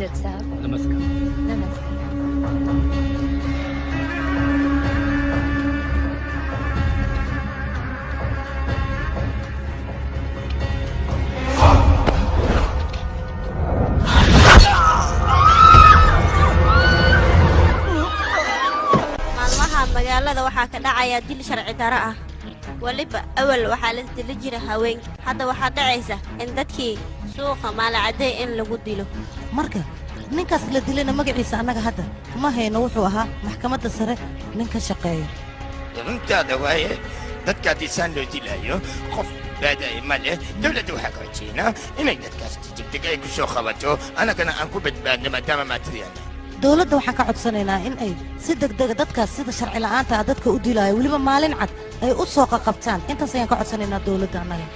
जज साहब। नमस्कार। नमस्कार। Maalmaha magaalada waxaa ka dhacaya dil sharci darro ah. Weliba awal waxaa la dili jira haweenka, hadda waxaa dhacaysa in dadkii suuqa maalacadey in lagu dilo. Marka ninkaas la dilayna magaciisa annaga hadda ma hayno, wuxuu ahaa maxkamadda sare nin ka shaqeeya. Runtaada waaye, dadka haddii saan loo dilaayo qof baadaya ma leh. Dowladda waxaa ka codsanaynaa inay dadkaas degdeg ay ku soo qabato, annagana aan ku badbaadno maadaama maatidayana. Dowladda waxaan ka codsanaynaa in ay si degdega dadkaas sida sharci la'aanta ah dadka u dilaayo weliba maalin cad ay u soo qaqabtaan. Intaas ayaan ka codsanaynaa dowladda annaga.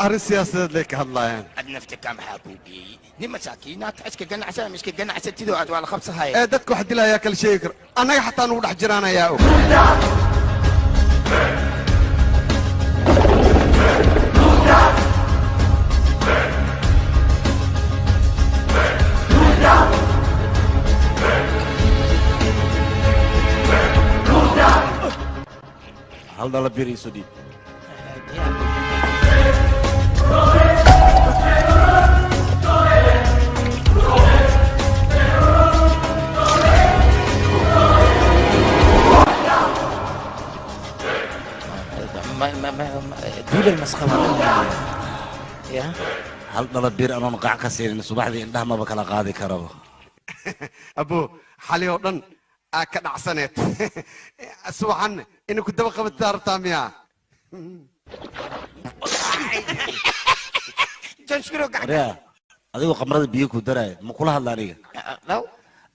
Arrin siyaasadeed lay ka hadlaayaan. Ad naftika maxaa kuu geeyey? Nin masaakiinaad iska ganacsaa iska ganacsatidoo aad waa la qabsahaya. Ee dadka wax dilayaa kala sheegi karo, annaga xataa nugu dhex jiraan ayaa og. Hal dhala bir iisoo dhiib. Duulal masqaba ya. Hal dhala bir anoon qac ka siinin subaxdii indhaha maba kala qaadi karaba. Abo xali oo dhan aa ka dhacsaneed, subaxan inay ku daba qabataa rabtaa miyaa? Waryaa, adigoo khamrada biyo ku daraaya ma kula hadla aniga?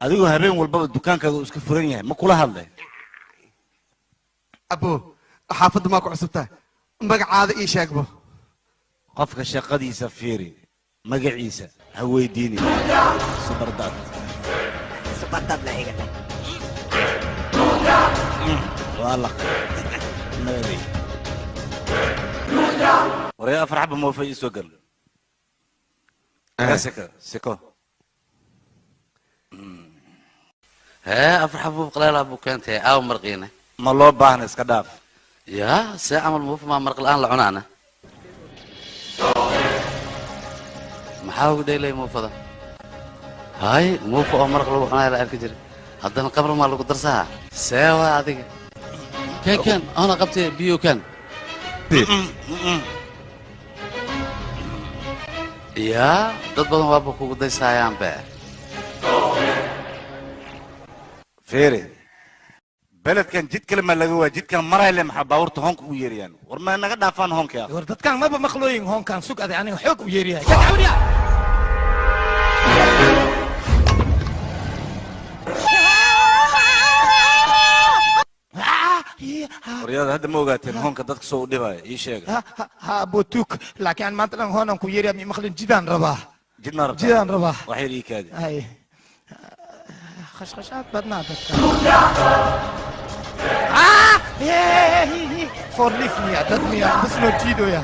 Adigoo habeen walbaba dukaankaaga uu iska furan yahay ma kula hadlay? Abo xaafadda maa ku cusubtahay? Magacaada ii sheegbo. Qofka shaqadiisa fiiri, magaciisa ha weydiini. Subardaad. Subardaad la iga dheh. Waa laqay nabaday. Waryaa, afar xaba moofa ii soo gal. Siko siko. Hee, afar xabuub qaleelaa buu keentay, aaw marqiina. Ma loo baahna, iska dhaaf. Yaa see camal muufa maa marq la'aan la cunaana? Maxaa ugu dheelay muufada? Hay, muufa oo maraq lagu cunaaya la arki jira, haddana qabr maa lagu darsaha? See waa adiga, keen keen oona qabtay biyo keen. Yaa dad badan waaba kugu daysaayaan be. Fiiri, beledkan jid kale ma laga waa jidkan marayle, maxaa baabuurta hoonka u yeerayaan? War ma naga dhaafaan hoonka? War dadkan maba maqlooyin hoonkan. Sug aday, aniga xoog u yeeriyahay ka dacwaniya. Waryada, hadda ma ogaateen hoonka dadka soo u dhibaya? Ii sheega. Ha botuk, laakiin aan maanta dhan hoonan ku yeeriya mi maqlin. Jidaan rabaa. Jid ma rabtaa? Jidaan rabaa. Wax yar ii kaadi. Hay, khashkhashaad badnaa dadka. Forlif miya dad miya bas noo jiidoya?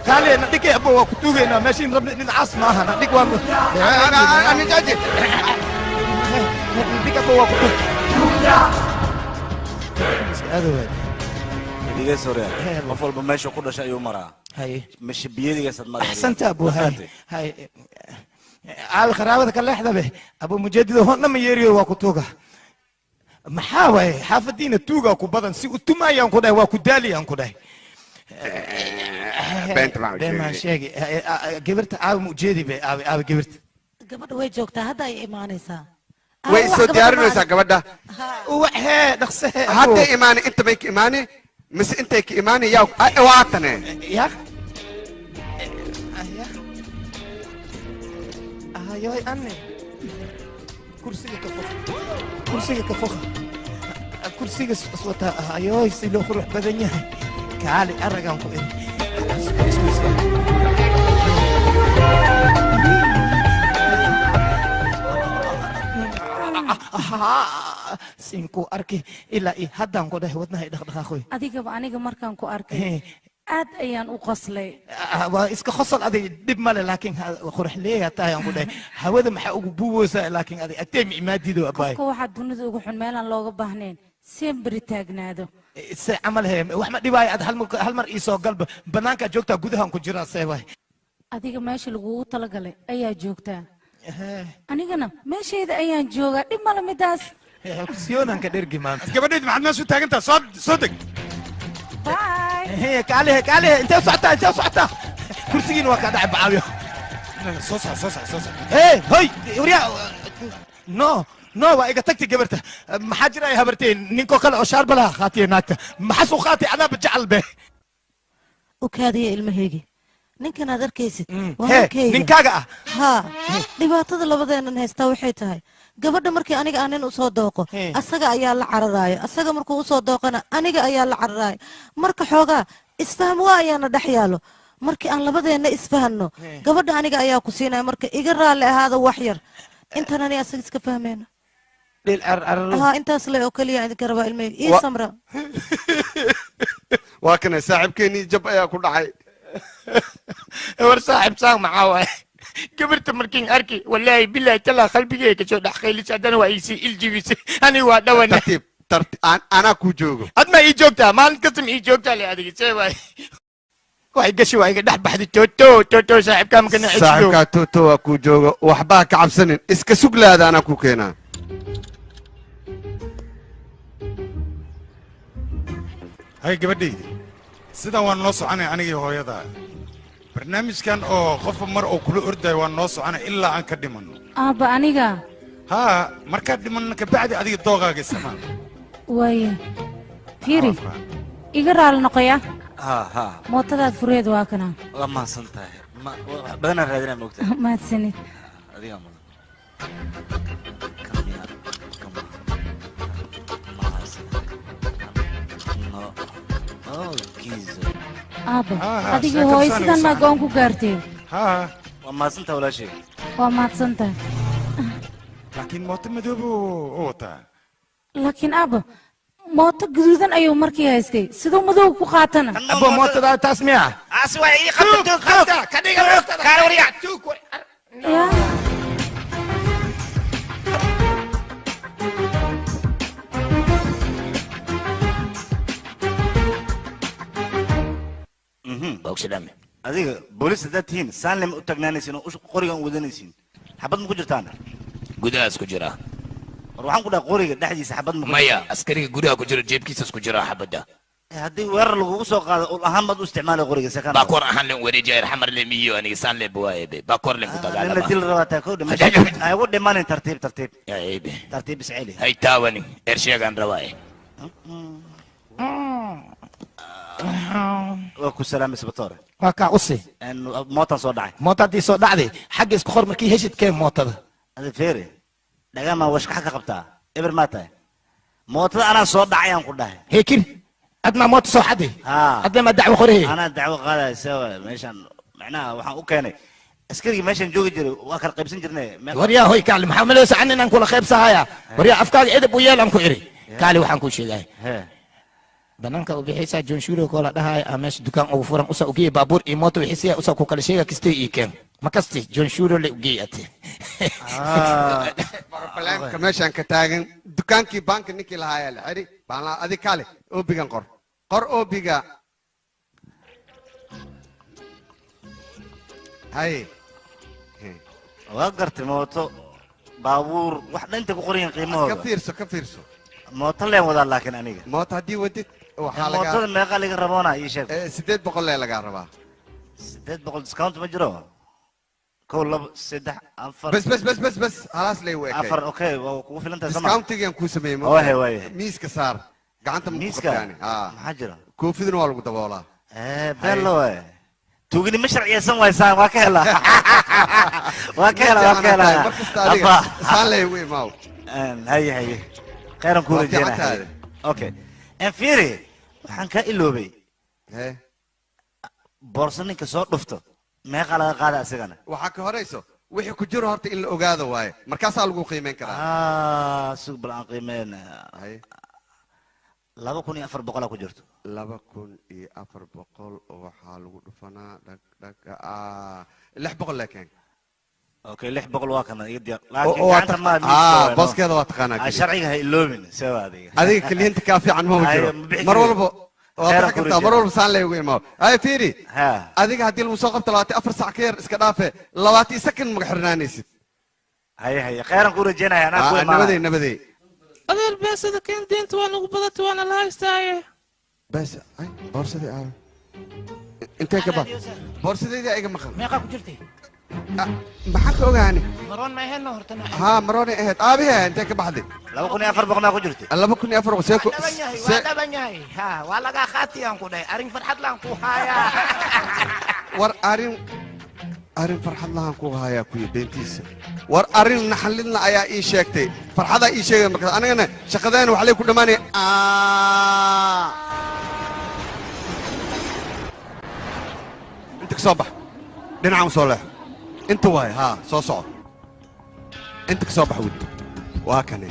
Kaale na dhigay abo, waa ku tuugaynaa meeshiin rabna. Dhinacaas maaha, na dhig. Waa dhig abo, waa ku tuug. Dhegeyso waryaa, qof walba meesha ku dhashay ayuu maraa. Haye. Mashibiyadigaasad maraa. Axsanta abu. Hay hay, caawi qaraabada ka leexda be abu mujadido. Hoonna ma yeeriyo, waa ku tuuga. Maxaa waaye, xaafadiina tuugaa ku badan, si u tumaayaan ku dhahay, waa ku daaliyaan ku dhahay. Beenta maa u Been maan sheegi? Gabarta caawi ma ujeedi be? Aawi aawi gabarta? Gabadha way joogtaa, hadda ay imaanaysaa. Way soo diyaarinaysaa gabadha. Hee, dhaqse hee. Hadday imaane, inta may ka imaane mise intay ka imaane? Yaa waatane. Ya ayoy, ane kursiga ka foq, kursiga ka foq, kursiga iswata. Ayoy, si loo qurux badan yahay! Kaali aragaan ku iri. Isku isku. Sinkuu arki ilaa i haddaan ku dhahay wadnaha i dhaqdhaqaaqoy. Adigaba aniga markaan ku arkay Aad ayaan u qoslay. Waa iska qosol adig dhib male, laakiin qurux leeyahay tahay aan ku dhahay hawada maxaa ugu buuweysaa, laakiin adig agtee ma imaadido abaay. Qofka waxaa dunida ugu xun meelaan looga baahnayn seen beri taagnaado. Se camal he wax ma dhibaayo, ad hal mar ii soo galba, bannaankaa joogtaa, gudahaan ku jiraa, see waay. Adiga meesha lagugu talagalay ayaa joogtaa, anigana meeshayda ayaan joogaa, dhib male midaas. Siyoonanka dhergi maanta. Gabadhayd maxaad meesha u taagantaha? Soo soo deg. Bye. Kaalihe kaalihe, intee socotaa, intee socotaa? Kursigiina waa kaa dhacay bacaawiyo. Soo soco, soo soco, soo soco. Hey hoy, waryaa, no no, waa iga tagtay gabarta. Maxaa jira ay habartay? Ninkoo kale oo shaarba laha qaatiye naagta, maxaa suu qaatay? Adaaba jecel be. U kaadiya ilmahaygi, ninkan aad arkaysid waa hee ninkayga. Ninkaaga ah? Haa, dhibaatada labadeennan haystaa waxay tahay gabadha markii aniga aan nin usoo dooqo, asaga ayaa la cararaayo, asaga markuu usoo dooqana aniga ayaa la cararaayo. Marka xoogaa isfaham waa ayaana dhex yaalo. Markii aan labadeenna isfahanno, gabadha aniga ayaa ku siinaya. Marka iga raalli ahaada wax yar intan ani asaga iska fahmeyno. Dhil cararo. Haa, intaas le oo keliya idinka rabaa ilmahayga, ii samra. Waa kana saaxiibkeenii, jab ayaa ku dhacay. War saaxiib, saan maxaa waaye? Gabarta markiin arki, wallaahi bilaahi talaa, qalbigeyga kasoo dhex qaylisay, haddana waa iisii iljibisay, ani waa dhawane. Tartiib tartiib, anaa kuu joogo. Ad ma ii joogtaa? Maalin kasta ma ii joogtaa le adiga? See waay, waxay gashi waa iga dhex baxday. Toto toto, saaxiibkaa makana. Saaxiibkaa toto waa kuu joogo, waxbaa ka cabsanin, iska suglaada, anaa kuu keenaa. Hay gabadhaydi, sidan waan noo soconay anigii hooyada. Barnaamijkan oo qofba mar oo kula ordayo waan noo soconay ilaa aan ka dhimanno. Aabba, aniga? Haa, markaad dhimanno kabacdi adiga doogaaga isticmaal. Waaya, fiiri, iga raali noqoya. Ha ha. Mootadaad fureed waa kana. Waa mahadsan tahay. Wax badanaan raadinaa, moogtahay. Mahadsanid. Adigaa mudan. Kam yaa kam mahadsan no oh kizo. Aabba, Ha, adiga sheekada hooyo saan sidan igu maa socon. go'aan ku gaarteen? Haa. Waa mahadsan tahay walaashay. Waa mahadsan tahay. Laakiin mooto madoob uu wataa. Laakiin aabba, mooto guduudan ayuu markii haystay, siduu madow ku qaatana? Abo, mootada taas miya? As waa ii qabta, tuug qabta ka dhiga mootada kaala waryaa tuug. Yaa. Bogsadame. Adiga booliis haddaad tihiin saan lema u taagnaanaysiin oo qorigan u wadanaysiin, xabad ma ku jirtaan? Gudahaas ku jira. War waxaan ku dhahay qoriga dhexdiisa xabad ma ku Maya, askariga gudaha ku jira jeebkiisas ku jira xabadda. jirtaa? Haddii weerar lagugu soo qaado ul ahaan baad u isticmaalay qoriga sekan. Baakoor ahaan len wareejaya xamar le miyo, aniga saan le buwaaye be baakoor len ku nin la dagaalama. dil rabaa taa kow dhima ay ugu dhimanin. Tartiib tartiib. Aybe. Tartiib isceli. Hay taawani, ersheegaan rabaaye. Waa ku salaamay isbatoore. Waa kaa usi. Mootan soo dhacay. Mootadii soo dhacday xagga isku qor, markii heshid keen mootada. Adi feere dhagamaa washkax ka qabtaa, eber maa tahay, mootada anaa soo dhacay aan ku dhahay. Heekir, admaa moota soo xaday? Haa. Adna ma dacwo qorehe? Anaa dacwo qaadaya. Sewa meeshaan macnaha waxaan u keenay askarigii meeshaan joogi jiray, waa kala qaybsan jirnay. Waryaa hoy kaali, maxaa malaysa an inaan kula qaybsahaya? Waryaa, afkaaga edeb u yeel aan ku iri. Kaali, waxaan kuu sheegaya hee banaanka u bixaysaa John Shuro koola dhahay aa meesha dukaan ugu furan, usa ugeey baabuur iyo mooto wixii usa ku kala sheega kastay ii keen, ma kasti John Shuro le ugeey ate. Barbalemka meeshaan ka taagan dukaankii baanka ninkii lahaa ayaa la xidhi baan lahaa. Adig kaale oobigan qor, qor oobiga. Haye. Waa gartay, mooto baabuur wax dhan inta ku qoran yihiin ka qiimahooda. Fiirso, ka fiirso. Mooto leen wadaa laakiin aniga mooto haddii wadid waxaa laga mootada meeqa laga raboona ii sheeg. 800 lee lagaa rabaa. 800 discount ma jiro? 1, 2, 3, 4. Bas bas bas bas bas, halaas lay u ekay. Afar, okay, waa kugu filan tahay sama. Discountigan kuu sameeyey ma Wahe, wahe. Miiska saar gacanta ma ku Miiska? qabtaani. Haa. Maxaa jira? Koofiduna waa lagu daboolaa. Bello waay, tuuginimo sharciyeysan waysaan, waa ka helaa, waa ka helaa, waa ka helaa. Mar kasta adiga Abba. saan lay ugu imaaw. Haye haye, khayran kuu Waa rajeynaa. fiicantahay. Okay, fiiri, waxaan kaa iloobay hee boorso ninka soo dhufto meeqa laga qaada asigana? Waxaa ka horayso wixii ku jiro horta in la ogaado waaye, markaasaa lagu qiimeyn karaa. Ah, sug bal aan qiimeyn. Haye. 2,400 ku jirto. 2,400 waxaa lagu dhufanaa dhag dhag 600 laakiin. Okay, 600 waa kana iga diyaar. Oo, Laakiin waa gacanta ma miiska waay, no. Booskeeda waa taqaanaa Ah, keliya. Sharciga ha iloobin, sewa adiga. Adiga kliinta kaa fiican ma Haye, jiro. ma bixi Mar kari. walba waa Khayran bixi ku kartaa, mar rajeyna. walba saan laygu imaao. Ay fiiri, adiga haddii lagu soo qabto 24 saac ka yar iska dhaafe, 20 sakan maga xirnaanaysid. Haye haye, khayran ku rajeynaya, anaa ku imaanaya. Nabaday nabaday. Adeer, beesada keen, deynta waa nagu badatay, waana la haystaaye. Bes ay boorsadii aawe? Intee ka ba boorsadayda iga maqan? Meeqaa ku jirtay? Maxaan ka ogaani? Maroon ma ahayn horta? Haa, maroonay ahayd. Aabihe, intee ka baxday? 2,400 ku jirtay. 2,400 see ku Dhaban yahay, waa dhaban yahay. Ha, waa lagaa qaatiyaan ku dhahay, arrin farxad laan ku hayaa. War arrin farxad lahaan ku hayaa kuyi beentiisa. War arrin naxalidna ayaa ii sheegtay, farxadaa ii sheegay. Markaas anigana shaqadeena wax lay ku dhammaanaya. Inta ka soo bax, dhinacan u soo leexo, inta waay. Haa, soo soco, inta ka soo bax weli. Waa kane,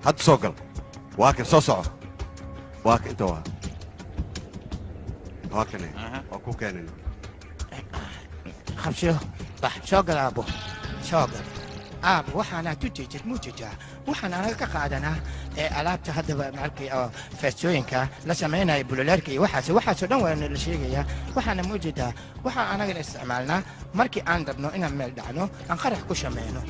hadda soo gal. Waa kan, soo soco, waa kan, inta waa, waa kane, waa ku keenan. Qabsho, bax, soo gal aabo, soo gal aabo. Waxaanaa tujejed muujejaa, waxaan anaga ka qaadanaa ee alaabta haddaba markii oo feestooyinka la samaynaya, buloleerka iyo waxaas, waxaasoo dhan waa la sheegayaa. Waxaana muujedaa, waxaan anagana isticmaalnaa markii aan rabno inaan meel dhacno, aan qarax ku shamayno.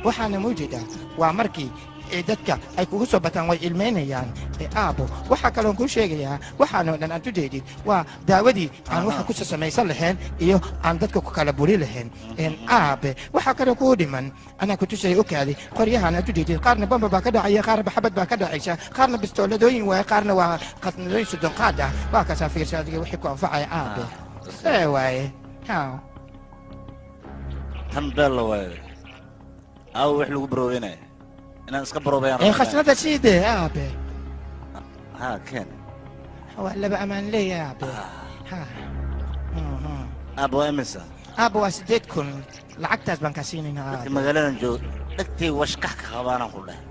Waxaana muujedaa waa markii ee dadka ay kugu soo bataan, way ilmeynayaan. Ee aabo, waxaa kaloon kuu sheegayaa, waxaanoo dhan aad u jeedid waa daawadii aan waxa kusoo samaysan lahayn iyo aan dadka ku kala buri lahayn. Een aabe, waxaa kaloo kuu dhiman anaa ku tusaya. Okaadi qoryahan aad u jeedid, qaarna bamba baa ka dhacaya, qaarna xabad baa ka dhacaysa, qaarna bistooladooyin waaye, qaarna waa qasnadooyin 30 qaad ah. Waa kaasaa, fiirsa adiga wixii ku anfacaya aabe, see waaye ha. Tan beel waaye. Aawo, wax lagu baroobeynaya inaan iska baroobeeyaan. Ee khasnada siide aabe. Ha, keen. Waa laba amaan leeyahay aabe ha. Aaba, waa imisa? Aaba, waa 8,000, lacagtaas baan kaa siinaynaa Dadka aabe. Magaaladan joog dhegtay washkax ka qabaanaan ku dhahay.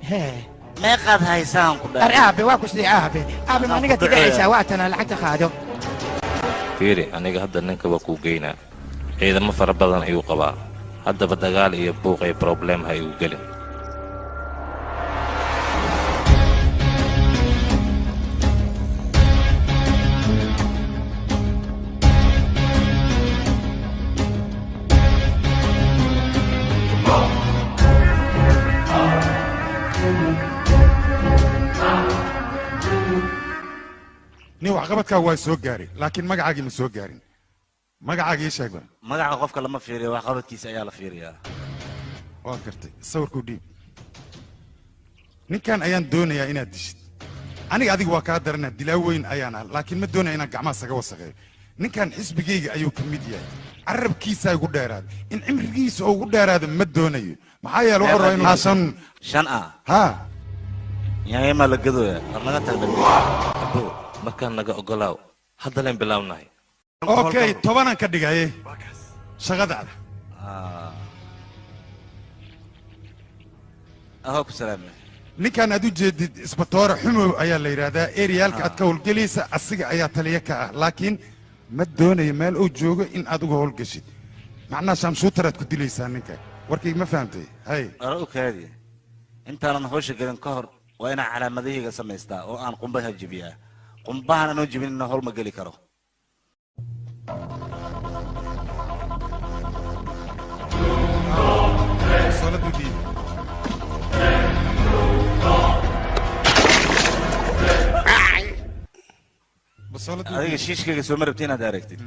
Hee. Meeqaad haysaan ku dhahay? Ar aabe, waa ku sidee aabe? Aabe, ma aniga ku duceeyaa. tidhacaysaa? Waa tana, lacagta qaado. Fiiri, aniga hadda ninka waa kuu geynaa, ciidamo fara badan ayuu qabaa. Haddaba dagaal iyo buuq iyo problem ha igu gelin. Nin waxqabadkaa waa soo gaaray, laakiin magacaagii ma soo gaarin. Magacaagii ii sheeg ba. Magaca qofka lama fiiriyo, waxqabadkiisa ayaa la fiiriyaa. Waa gartay. Sawirkuu dhiib. Ninkan ayaan doonayaa inaad dishid. Aniga adiga waa kaa daranaa, dilaa weyn ayaan ah, laakiin ma doonaya inaan gacmaha saga wasaqeeyo. Ninkan xisbigayga ayuu ka mid yahay, carabkiisaa igu dheeraada. In cimrigiisa oo ugu dheeraada ma doonayo, maxaa yeele wuxuu rabaa inuu shan Shan ah? Ha. Yaaymaa la gadooya, war naga tag dambe. Abo, markaan naga ogolaaw, hadda leen bilaabnahay. Okay, 10-aan ka dhigaye shaqadaada. Ahoo, ku salaame. Ninkan aad u jeedid isbatoore Xumow ayaa la yidhaahdaa. Eriyaalka aad ka howlgelaysa asiga ayaa taliya ka ah, laakiin ma doonayo meel uu joogo in aad uga howlgeshid. Macnaha shamshuutaraad ku dilaysaa ninka. Warkayga ma fahamtay? Hay. Ora, u kaadi. Intaanan hawsha gelin ka hor waa inaan calaamadahayga samaystaa oo aan qumbaha jebiyaa. Qumbahan anoo jebinina howl ma geli karo. Soladu dhiib. Adiga shiishkayga soo ma rabti inaad aragtid?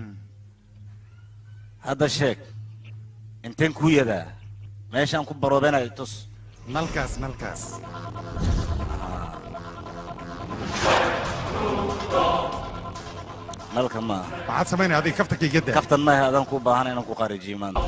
Hadda sheeg, inteen kuu yadaa? Meeshaan ku baroobenayo tus. Nalkaas, nalkaas. Nalka maaha. Maxaad samaynaya adiga? Kaftanka iga daa. Kaftan maaha, adaan ku baahan inaan ku qaarijiyo maanta.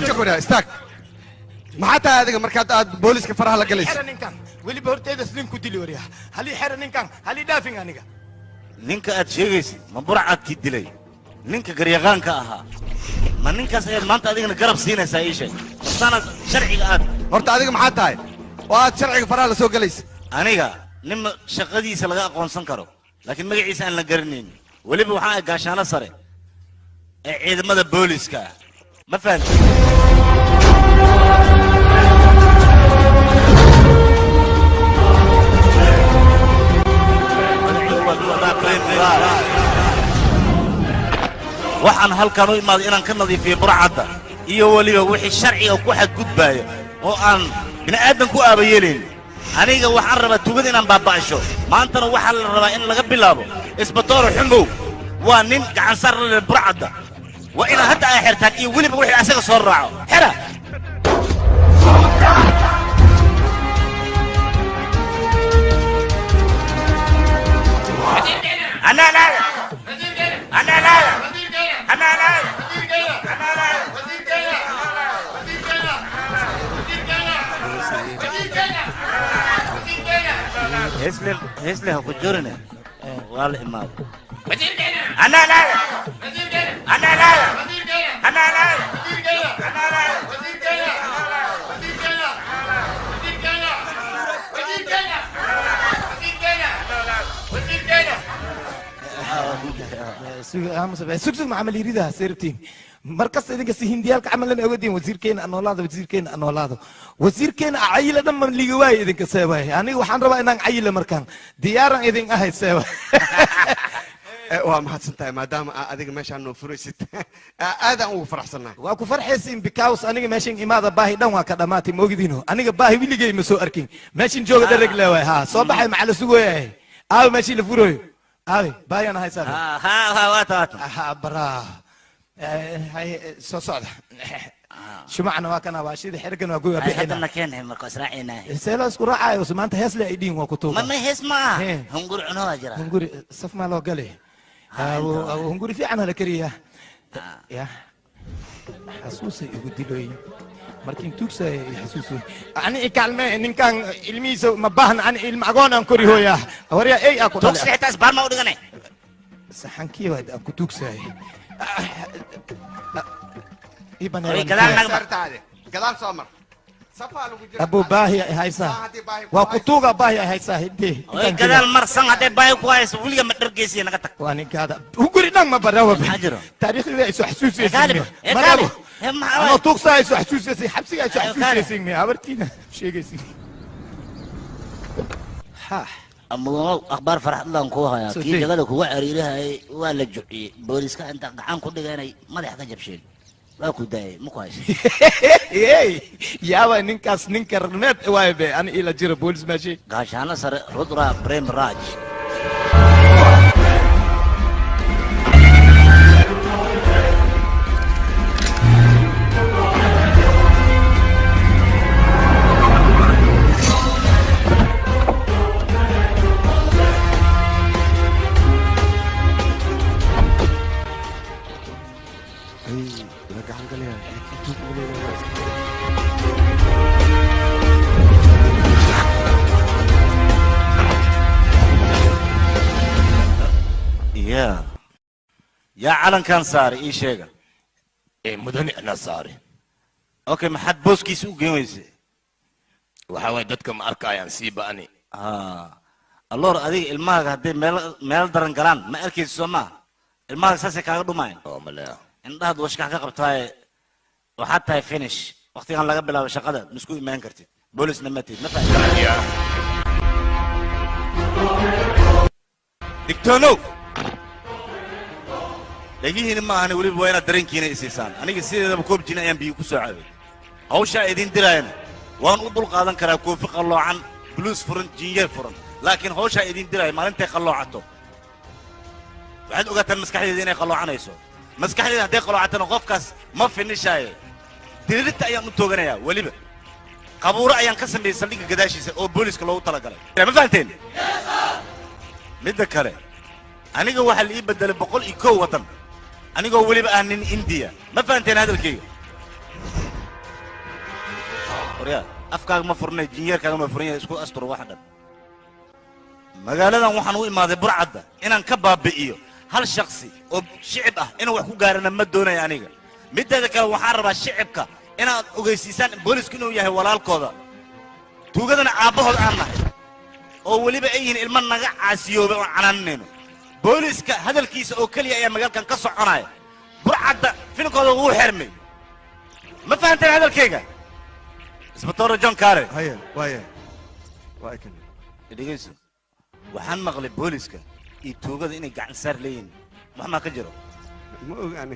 Jooji istaag. Maxaa tahay adiga markaad aad booliska faraha la galayso? Xera ninkan weliba horteeda sidin ku dili waryaa. Halii xera ninkan, halii dhaafin aniga. Ninka aad sheegaysid ma burcadkii dilay ninka garyaqaanka ahaa? Ma ninkaas ayaad maanta adigana garab siinaysaa? Ii sheeg, masaanaad sharciga aad Horta adiga maxaa tahay oo aad sharciga faraha la soo galaysa? Aniga nin shaqadiisa laga aqoonsan karo laakiin magaciisa aan la garanayn, weliba waxaa ah gaashaano sare ee ciidamada booliska ah. Ma fahamtid? Waxaan halkan u imaaday inaan ka nadiifiyo burcadda iyo weliba wixii sharciga ku xadgudbaaya oo aan bini'aadan ku aabayeelayn. Aniga waxaan rabaa tugada inaan baaba'asho. Maantana waxaa la rabaa in laga bilaabo isbatooro Xumow waa nin gacan saar la leh burcadda. Waa inaad hadda ay xirtaan iyo weliba wixii asaga soo raaco. Xera. Heesle heesle ha ku jirine, waa la imaaday. Sug sug, maxaa liiridaha seerabtiin markasta idinka si hindiyaalka camal lama ogadin. Wasiirkeena anoolaado, wasiirkeena anoolaado, wasiirkeena cayila dhan man liga waaye. Idinka seewaay, aniga waxaan rabaa inaan cayila markaan diyaaran idin ahay seewaay. Waa mahadsan tahay maadaama aa adiga meeshaan noo furaysid, aadaan ugu faraxsannahay. Waa ku farxaysiin because aniga meeshan imaada baahi dhan waa ka dhamaatay. Ma ogidino aniga baahi weligay ma soo arkin. Meeshan jooga dhereg le waay. Ha soo baxay, maxaa la sugooyahay? Aawe meeshii la furooyo? Aawe baayaan haysaa? Waata. Ha baraa hay soo socda. Shumacna waa kana, waa shida xergan, waa goya bixina. Haddana keenay marka israacinaa. See loo isku raacayo? Maanta hees le ay dhihin waa ku tuuga. Ma hees ma aha, hunguri cuno waa jira. Hunguri saf maa loo galay? Hunguri fiican hala kariyaa. Ya xasuusay igu dilooyin markiin tuugsaya i xasuusay. Ani i kaalme, ninkan ilmihiisa ma baahna. Ani ilma agoon aan kori hooyaa waryaa ey aa ku Tuugsi xitaa isbaar ma u dhigane. Saxankii waa aan ku tuugsaayay. Oy, gadaal naga mar. Gadaal soo mar, safaa lagu jira. Abu baahi ay haysaa, waa ku tuuga, baahi ay haysaa hidde. Oy, gadaal mar san hadday baahi ku hayso weliga ma dhargeysiya, naga tag. Waa ninkaada hunguri dhan ma barawa. Maxaa jiro? Taariikhdii ay soo xasuusaysa. Kaalib, ee marabo kaalib. Ee, maxaa anoo waay? tuugsaa ay soo xasuusaysay, xabsiga ay soo Ayo, kaalib. xasuusaysa, habartiina sheegaysa ha. Mudanow, akhbaar farxadlaan kuu hayaa. Soo Kii deg. jagada kuga cariirihayay waa la juciyey. Booliska inta gacan ku dhiganay madaxa ka jabsheen, waa ku daayay, ma ku haysa. Ey, yaaba ninkaas, ninka ragmeed waaye be ani ila jira boolis maashay. Gaashaano sare Rudra Prem Raj. Ay, la gacan galaya laakiin tuug ma leeyahay, waa iska. Ya yaa calankan saaray? Ii sheega. Mudane, anaa saare. Okay, maxaad booskiisa u geen weysay? Waxaa waaye dadka ma arkayaan siiba ani. Alloor, adiga ilmahaaga hadday meel meel daran galaan ma arkaysa soo maaha? Ilmahaaga saasay kaaga dhumayan. Oo malaya. Indhahaad washkax ka qabtaaye, waxaad tahay finish. Waqtigan laga bilaabo shaqada ma isku imaan kartid, boolisna ma tihid, ma fahamtid? Ya. Digtoonow, dhegihiina ma ahani, weliba waa inaad dareenkiina isiisaan. Aniga sideedaba koob jini ayaan biyo ku soo caabay. Hawshaa idin diraayana waan u dul qaadan karaa, koofi qalloocan, buluus furan, jinyeer furan, laakiin hawshaa idin diraaya maalintay qalloocato waxaad ogaataan maskaxdeeda inay qalloocanayso. Maskaxdeeda hadday qalloocatana qofkaas ma finishaayo, dirirta ayaan u tooganayaa. Weliba qabuuro ayaan ka sameeyey saldhigga gadaashiisa oo booliska loogu talagalay. Ma fahanteen? Midda kale, aniga waxaa la ii bedelay 101 waddan, anigoo weliba ah nin Indiya. Ma fahanteen hadalkayga? Waryaa afkaaga ma furnay jinyeerkaaga ma furan yahay isku astur wax dhan. Magaaladan waxaan u imaaday burcadda inaan ka baabi'iyo hal shakhsi oo shicib ah inuu wax ku gaarana ma doonayo aniga. Mideeda kale waxaan rabaa shicibka inaad ogeysiisaan boolisku inuu yahay walaalkooda. Tuugadana aabbahood aan nahay oo weliba ay yihiin ilmo naga caasiyoobay oo canaanayno. Booliska hadalkiisa oo keliya ayaa magaalkan ka soconaya. Burcadda filkooda wuu xirmay. Ma fahanteen hadalkayga? Isbatoor John Carey. Haye, waaye. Waa kan. Dhegeyso. Waxaan maqlay booliska iyo tuugada inay gacan saar leeyihiin. Wax ma ka jiro? Ma ogaani.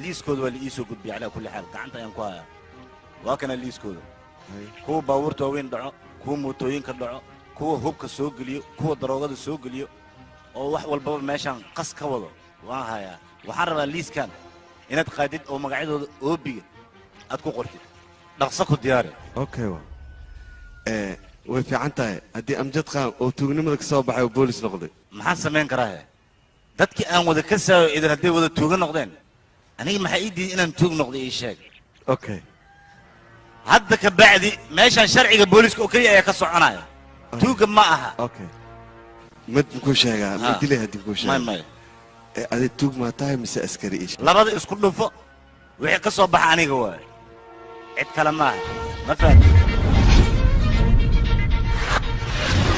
Liiskooda waa la ii soo gudbiyay calaa kulli xaal. Gacanta ayaan ku hayaa. Waa kana liiskooda. Kuwa baabuurta waaweyn dhaco, kuwa mootooyinka dhaco, kuwa hubka soo geliyo, kuwa daroogada soo geliyo, oo wax walbaba meeshaan qas ka wado. Waan hayaa. Waxaan rabaa liiskan inaad qaadid oo magacyadooda oobiga aad ku qortid. Dhaqso ku diyaari. Okay wa. Way fiican tahay haddii Amjad Khan oo tuugnimada ka soo baxay oo boolis noqday. Maxaan samayn karaa? Dadkii aan wada ka saayo idan hadday wada tuuga noqdeen, aniga maxaa ii diiday inaan tuug noqday ii sheeg. Okay. Hadda ka bacdi meeshaan sharciga booliska oo keliya ayaa ka soconaya. Tuuga ma aha. Okay. Mid ku sheegaa, mid dilay haddii ku sheegaa. May. Adi tuug ma tahay mise askari ii sheeg. Labada isku dhufo wixii ka soo baxa aniga waay. Cid kale ma aha. Ma fahantin?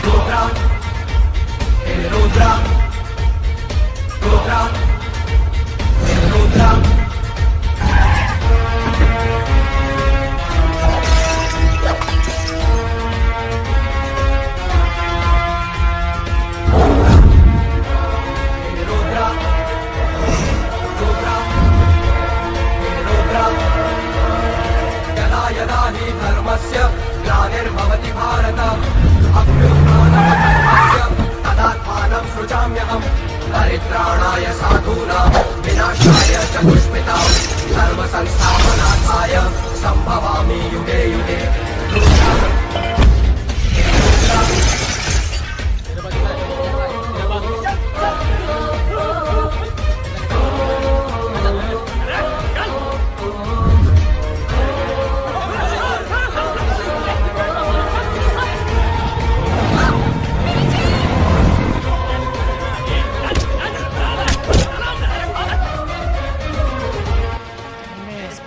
Rudra, Rudra, Rudra, Rudra. Rudra, Rudra, Rudra. यदा यदा हि धर्मस्य ग्लानिर्भवति भारत अभ्युत्थानमधर्मस्य तदात्मानं सृजाम्यहम् परित्राणाय साधूनां विनाशाय च दुष्कृतां धर्मसंस्थापनार्थाय संभवामि युगे युगे.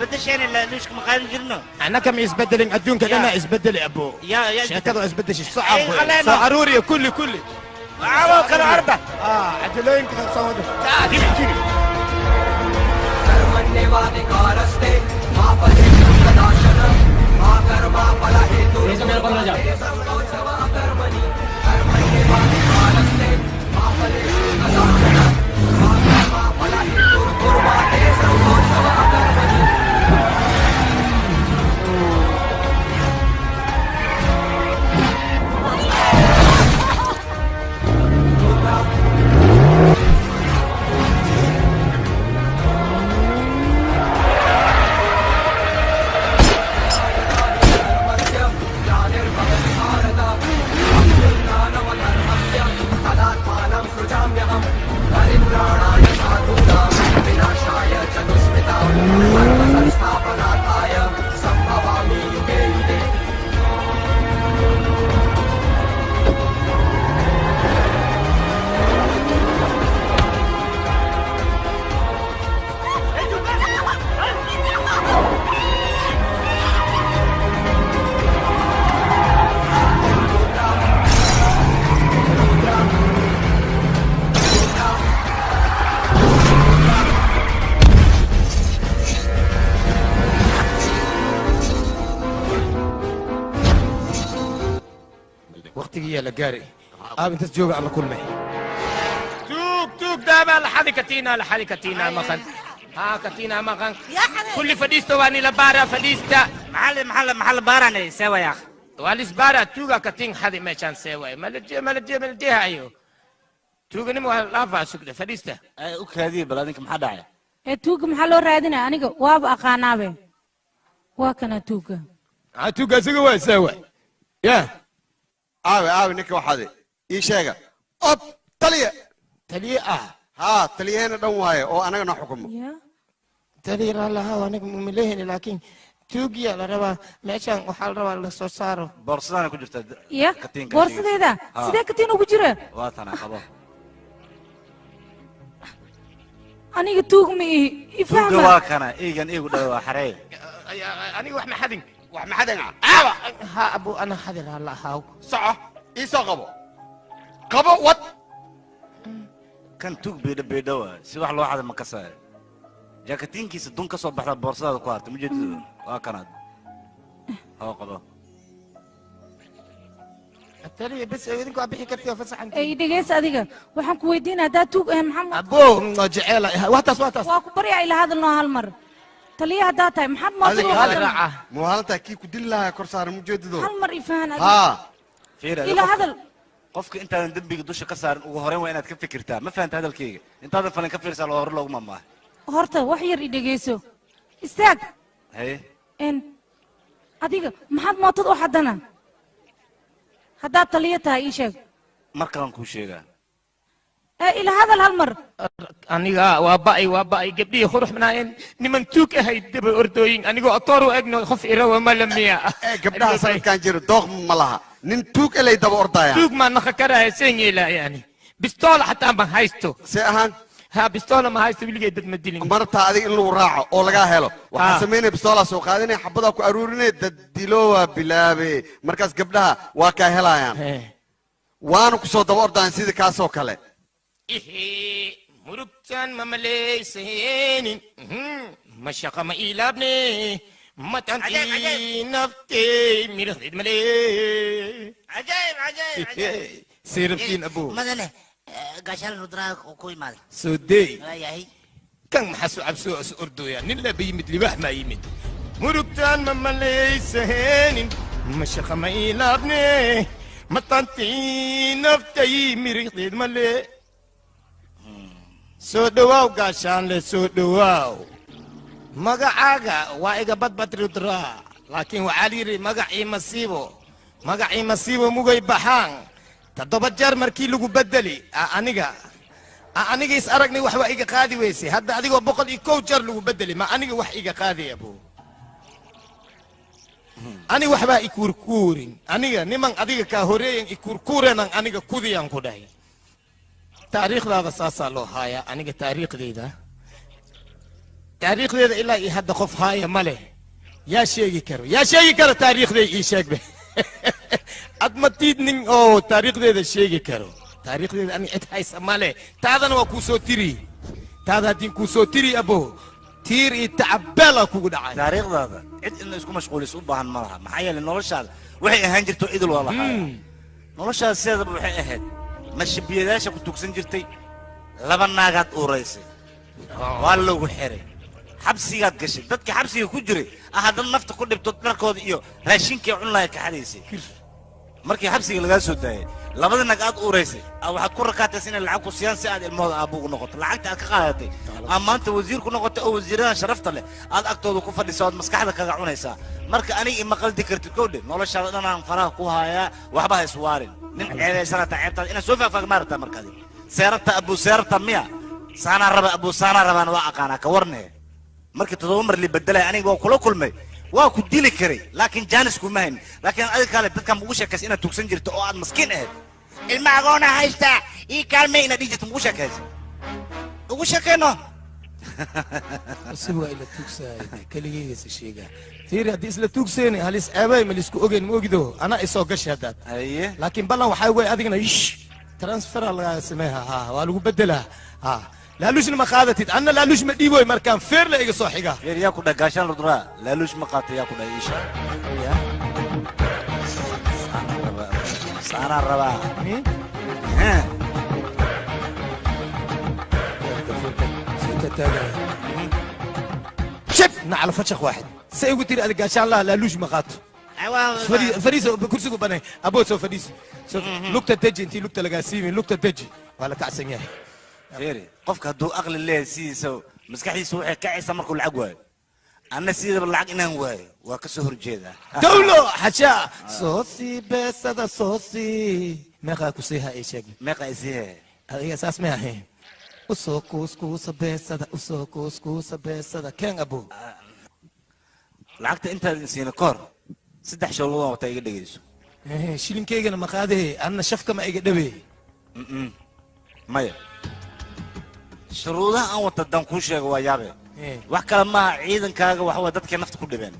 isbedesheen ilaa luushka ma qaadan jirno. Annaka ma isbedelin adduunka dhanna isbedeli abo. Ya sheekadu isbedeshay soo soo aruuriya kulli kulli. Caawa kala arba. Cajalooyinka soo wada. Jiri. कर्मण्येवाधिकारस्ते मा फलेषु कदाचन मा कर्मा फलहेतुर्भूर्मा सङ्गोऽसव अकर्मणि. कर्मण्येवाधिकारस्ते मा फलेषु कदाचन मा कर्मा फलहेतुर्भूर्मा ते सङ्गोऽसव अकर्मणि. परित्राणाय साधूनां विनाशाय च दुष्कृतां धर्मसंस्थापनार्थाय संभवामि युगे युगे. Waqtigii la gaaray aab intaas jooga alla kulmay. Tuug tuug daaba la xadi katiina la xadi katiina maqan. Haa katiina maqan. Kulli fadhiisto waa nila baara fadhiista. Maxal maxal maxal baaranay sewa yaa. Waa lis baara tuuga katiin xadi meeshaan sewa. Malaje malaje malaje hayo. Tuuganimo waa laafaa sugda fadhiista. U kaadiye bal adinka maxaa dhacay? Tuuga maxaa loo raadinaya aniga waaba aqaanaabe. Waa kana tuuga. Tuuga isaga waa sewa. Ya. Aawe aawe ninka waxaade ii sheega. Ob taliye. Taliye ah. Haa taliyeena dhan waaye oo anaga noo xukumo. Taliye raalli ahaa aniga mumileheni laakiin Tuugiya la rabaa meeshan waxaa la rabaa la soo saaro. Boorsadaana ku jirta. Ya boorsadeyda sidee katiin ugu jira? Waa tana qabo. Aniga tuug ma ihi, ifahma. Tuuga waa kana iigan iigu dhaw waa xarey. Aniga wax ma xadin. Wax ma xadin aawa. Ha abu ana xadir hala haaw. Soco ii soo qabo. Qabo wad. Kan tuug beedha beedha waa si wax loo xado ma kasaayo. Jaakatinkiisa dun ka soo baxda boorsadaada ku hartay mujeedadu waa kanaad. Hoo qabo. Taliya bas idinku waa bixi kartii oo fasaxan. Ay dhegeysa adiga waxaan ku weydiinaa haddaa tuug ahay maxamed. Abo jecel waa taas. Waa ku baryaa ila hadalnoo hal mar. Taliya haddaa tahay maxaad moodaa u raaca. Muuhaalta kii ku dili lahaa kor saaran mujeedadu. Hal mar ifahan adiga. Haa. Fiira. Ila hadal. Qofka intaadan dembiga dusha ka saarin ugu horreyn waa inaad ka fikirtaa. Ma fahanta hadalkayga? Intaadan falin ka fiirsaa loo hore looguma maaha. Horta wax yar i dhegeyso. Istaag. Haye. En adiga maxaad mootad u xadana? Haddaad taliya tahay ii sheeg. Markaan kuu sheegaa. Ila hadal hal mar. Aniga waa ba'ay gabdhihii qurux banaayeen niman tuug ahayd daba ordooyin anigoo atoor u egno qof irawa ma la miya. Gabdhaha sanadkan jira dooq ma laha. Nin tuug elay daba ordaya. Tuug ma naqa karaya seen yeelaa yani. Bistool xataa ma haysto. See ahaan. Ha bistool ma haysto wiligay dad ma dilin. Marta adiga in lagu raaco oo laga helo. Waxa sameynay bistoolaa soo qaadanay xabada ku aruurinay dad dilo waa bilaabe. Markaas gabdhaha waa ka helayaan. Waanu ku soo daba ordaan sida kaas oo kale. Murugtan ma malaysaynin ma shaqa ma ilaabne matantii naftay miraxdeed malee. Cajaayib cajaayib cajaayib. Seerabtiin abuu. Madane gaashaan rudraa ku imaaday. Soo deey. Waayahay. Kan maxaa soo cabsoo is ordooya nin laba yimid libaax maa yimid. Murugtan ma malaysaynin ma shaqa ma ilaabne matantii naftay miraxdeed malee. Soo dhawaaw gaashaanle soo dhawaaw. Magacaaga waa iga badbad rudraa laakiin waxaa la yidhi magacii masiibo mugay baxaan 7 jeer markii lagu bedeli aniga is aragnay wax waa iga qaadi weysay hadda adigoo 101 jeer lagu bedeli ma aniga wax iga qaadi abo. Ani waxbaa ikuurkuurin aniga niman adiga kaa horeeyan ikuurkuurenan aniga kudiyaan ku dhahay. Taariikhdaada saasaa loo haayaa aniga taariikhdeeda ilaa iyo hadda qof haaya ma leh. Yaa sheegi karo taariikhday ii sheegbe. Ad ma tiidnin oo taariikhdeeda sheegi karo. Taariikhdeeda ani cid haysa ma leh. Taadana waa kuu soo tiri. Taada haddii kuu soo tiri abo tiir iyo tacabbeela kugu dhacay. Taariikhdaada cid in la isku mashquuliso u baahan ma laha. Maxaa yeelay noloshaada waxay ahaan jirto idil waa la hayaa. Noloshaada sideedaba waxay ahayd mashibiyadaasha ku tugsan jirtay 2 naagaad uuraysay waa lagu xiray xabsigaad gashay dadka xabsiga ku jiray haddana nafta ku dhibto dharkooda iyo raashinkii cun lahayd ka xadaysay. Markii xabsiga lagaa soo daayay labada naag aad uuraysay waxaad ku rakaatays inay lacag ku siiyaan si aad ilmahooda aabbo ugu noqoto. Lacagta aad ka qaadatay aa maanta wasiir ku noqotay oo wasiiradan sharafta leh aad agtooda ku fadhiso aad maskaxda kaga cunaysaa. Marka aniga ima qaldi kartid kowdhe noloshaada dhan aan faraha ku hayaa waxba ha iswaarin. Nin ceebaysana taa ceebtaada inaad soo faahfaah maarata markaadi. Seerabta abuu seerabta miya saanaa raba abuu saanaa rabaan waa aqaanaa ka warne. Markii 7 mar li bedelay aniga waa kula kulmay waa ku dili karay laakiin jaanis kuma hayn. Laakiin adiga kale dadkan ugu sheekaysa inaad tugsan jirto oo aad maskiin ahayd. Ilma agoona haysta ii kaalmay inaad dhihi jirto ugu sheekaysa. Ugu sheekayno. Si waa ila tugsaay keligeysa sheega. Fiiri haddii isla tugseen halis ceebay ma lisku ogeyn ma ogido anaa isoo gashay haddaad. Laakiin ballan waxaa weeye adigana ish transfer lagaa sameeyaa haa waa lagu bedelaa haa. Laaluushna ma qaadatid anna laaluush ma dhiiboy markaan feer la iga soo xiga. Feer yaa ku dhahay gaashaan rudraa laaluush ma qaata yaa ku dhahay iisha. Saanaa rabaa. شب نعل فشخ واحد سيقول تري هذا قاشان لا لالوش ما قاتو. فريسه كرسي بني ابو سو فريسه لقطه تجي انت لقطه لقاسيمي لقطه تجي ولا كعسن yahay. Fiiri qofka hadduu aqli leeyahay sidiisa maskaxdiisa waxay kacaysaa markuu lacag waayo. Anna sidiidaba lacag inaan waayo waa ka soo horjeedaa. Dawlo xashaa soo sii beesada soo sii meeqaa ku siiha ii sheeg. Meeqaa i siihe adiga saas ma ahayn. Usoo kuuskuusa beesada usoo kuuskuusa beesada keen abo. Lacagta intaadan siina ka hor 3 shuruudood wata iga dhegeyso. Shilinkaygana ma qaadee, anna shafka ma iga dhabe. Maya, shuruudaha aan wata haddaan kuu sheego waa yaabe. Wax kale maaha, ciidankaaga waxa waa dadka nafta ku dhibeen.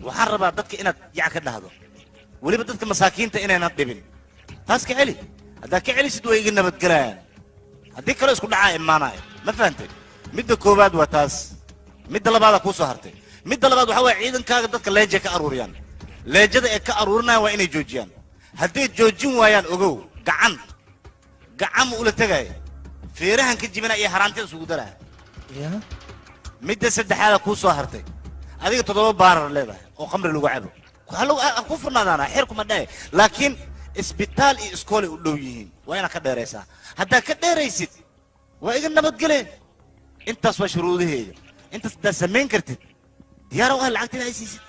Waxaan rabaa dadka inaad yac ka dhahdo, weliba dadka masaakiinta inaynan dhibin. Taas ka celi, haddaad ka celisid way iga nabadgelayaan, haddii kale isku dhacaa imaanaya. Ma fahantay? Midda koowaad waa taas. Midda labaadaa kuu soo hartay. Midda labaad waxaa waaya ciidankaaga dadka leeja ka aruuriyaan. Leejada ay ka aruurinayaan waa inay joojiyaan. Hadday joojin waayaan ogow, gacan gacan ma ula tegaya, feerahan ka jibina iyo haraantida isugu daraya. Midda saddexaada kuu soo hartay, adiga 7 baarar leedahay oo khamri lagu cabo. Ku furnaadaana xeer kuma dhahe, laakiin isbitaal iyo iskoolay u dhow yihiin, waa inaad ka dheeraysaa. Haddaad ka dheeraysid waa iga nabadgeleen. Intaas waa shuruudaheeda. Intaas haddaad samayn kartid diyaar u ah lacagta inaad siisid.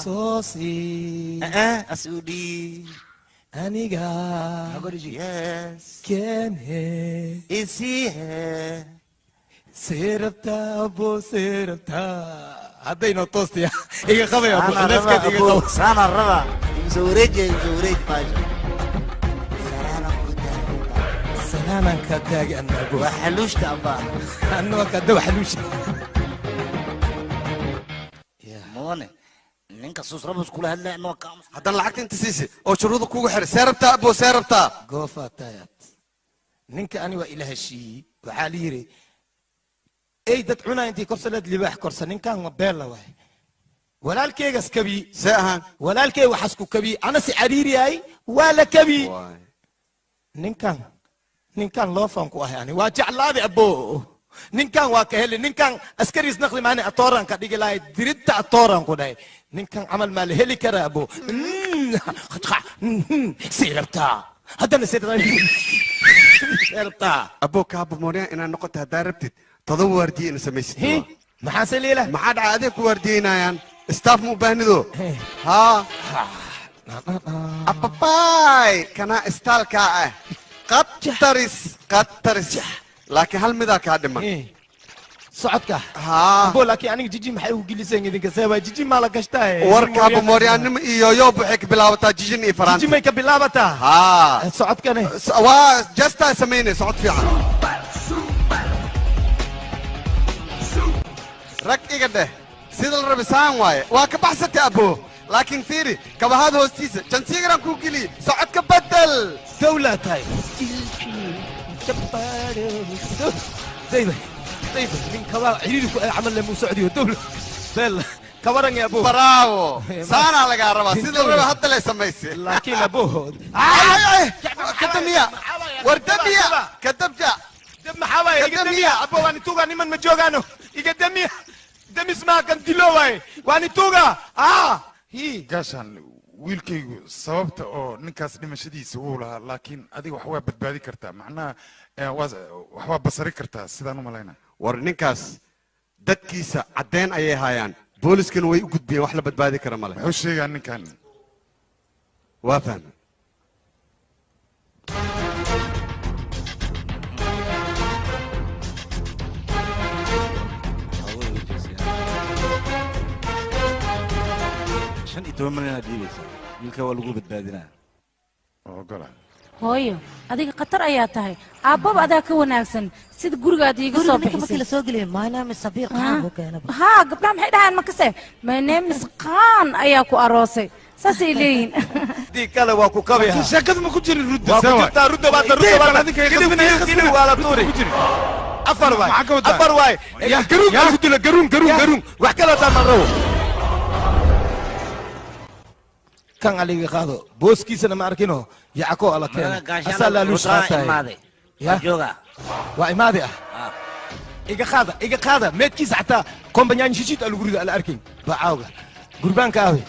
Soo sii asudi aniga keene isiihe seerabta abo seerabta haddayno toostiya iga qabaya abo nafkeed iga qabo. Saana raba igu wareej, igu wareej baasha. Salaaman ka taagi annagu waa xaluushta amba annaga ka dawa xaluusha. Mudane, ninka suus rabus kula hadlaya anoo ka haddana lacagta inta siisi oo shuruuda kugu xiray. See rabtaa abo, see rabtaa? Goofa tayat ninka ani waa ila heshiiyey. Waxaa la yidhi ey dad cunaa intii korsaleed libaax korsa. Ninkan waa beella waay, walaalkeygas kabi. See ahaan walaalkey waxaas ku kabi, ana si cariiriyahay waa la kabi. Ninkan ninkan loofan ku ahay ani waa jeclaaday abo. Ninkan waa ka heli, ninkan askariis naqli maani atooran ka dhigi lahay, diridta atooran ku dhahay. Ninkan camal maa la heli karaa abo? Sii rabtaa haddana sii rabtaa abo kaaba mooriyaan inaad noqoto haddaa rabtid 7 waardiye ina samaysid. Maxaa se liila? Maxaa dhacay? Adeeg ku waardiyeynayaan staff ma u baahnido. Haa, ababaay kanaa istaalkaa ah qataris qataris, laakiin hal midaa kaa dhiman. Socodka haa abo, laakiin aniga jiji maxay ugu geliseen idinka? Seebaa jiji maa la gashtaa? Warkaaba mooryaannimo iyo yoob waxay ka bilaabataa jijin iyo faraanti. Jiji may ka bilaabataa? Haa. Socodkane waa jastaa samaynay socod fiican. Rag iga dheh sida la rabisaan waaye, waa ka baxsatay abo. Laakiin fiiri kabahaad hoostiisa jansiigaran kuu geliye, socodka bedel. Dawlaa tahay dayba dayba nin kabaa ciriiri ku camal leh muu socdiyo dawla beel kabaran ya abo. Bravo, saanaa lagaa rabaa sida la raba hadda lay samaysay. Laakiin abo kadamiya war damiya kadabja dab maxaa waaye? Iga damiya abo, waan ituuga niman ma joogaano. Iga damiya, damis maa kan dilo waaye, waan ituuga. Gaashaan wiilkaygu sababta oo ninkaas dhimashadiisa wuu lahaa, laakiin adiga wax waa badbaadi kartaa, macnaha wax waa basari kartaa sidaan u malaynaa. War ninkaas dadkiisa caddeyn ayay haayaan, booliskana way u gudbiyeen, wax la badbaadi kara male. Muxuu sheegaa ninkan? Waa fahmay. 15 milyan aad dhiibaysaa, wiilka waa lagu badbaadinaa. Ogola Hooyo, adiga khatar ayaa tahay, aabbaba adaa ka wanaagsan sida gurigaad iiga soo Guriga ninka markii bixisay. la soo geliyay my name is Sabiir Khan buu keenaba. Haa, gabdhaha maxay dhahaan makase? My name is Khan ayaa ku aroosay, saasay leeyihiin. Dii kale waa ku kabi. Sheekadu ma ku jirin rudda? Waa ku jirtaa rudda, waa rudda, waa gidib waa la tuuri. 4 waay, 4 waay, garuun lagu dilo, garuun garuun garuun, wax kale taa ma rabo. Kan aliga qaado booskiisana ma arkino, yacko ala keena asaa laaluush qaatay. Ya waa imaade ah, iga qaada, iga qaada meedkiisa xataa kombanyaan shishid aa lagu rido ala arkayn bacaawga. Gurbaanka aawe?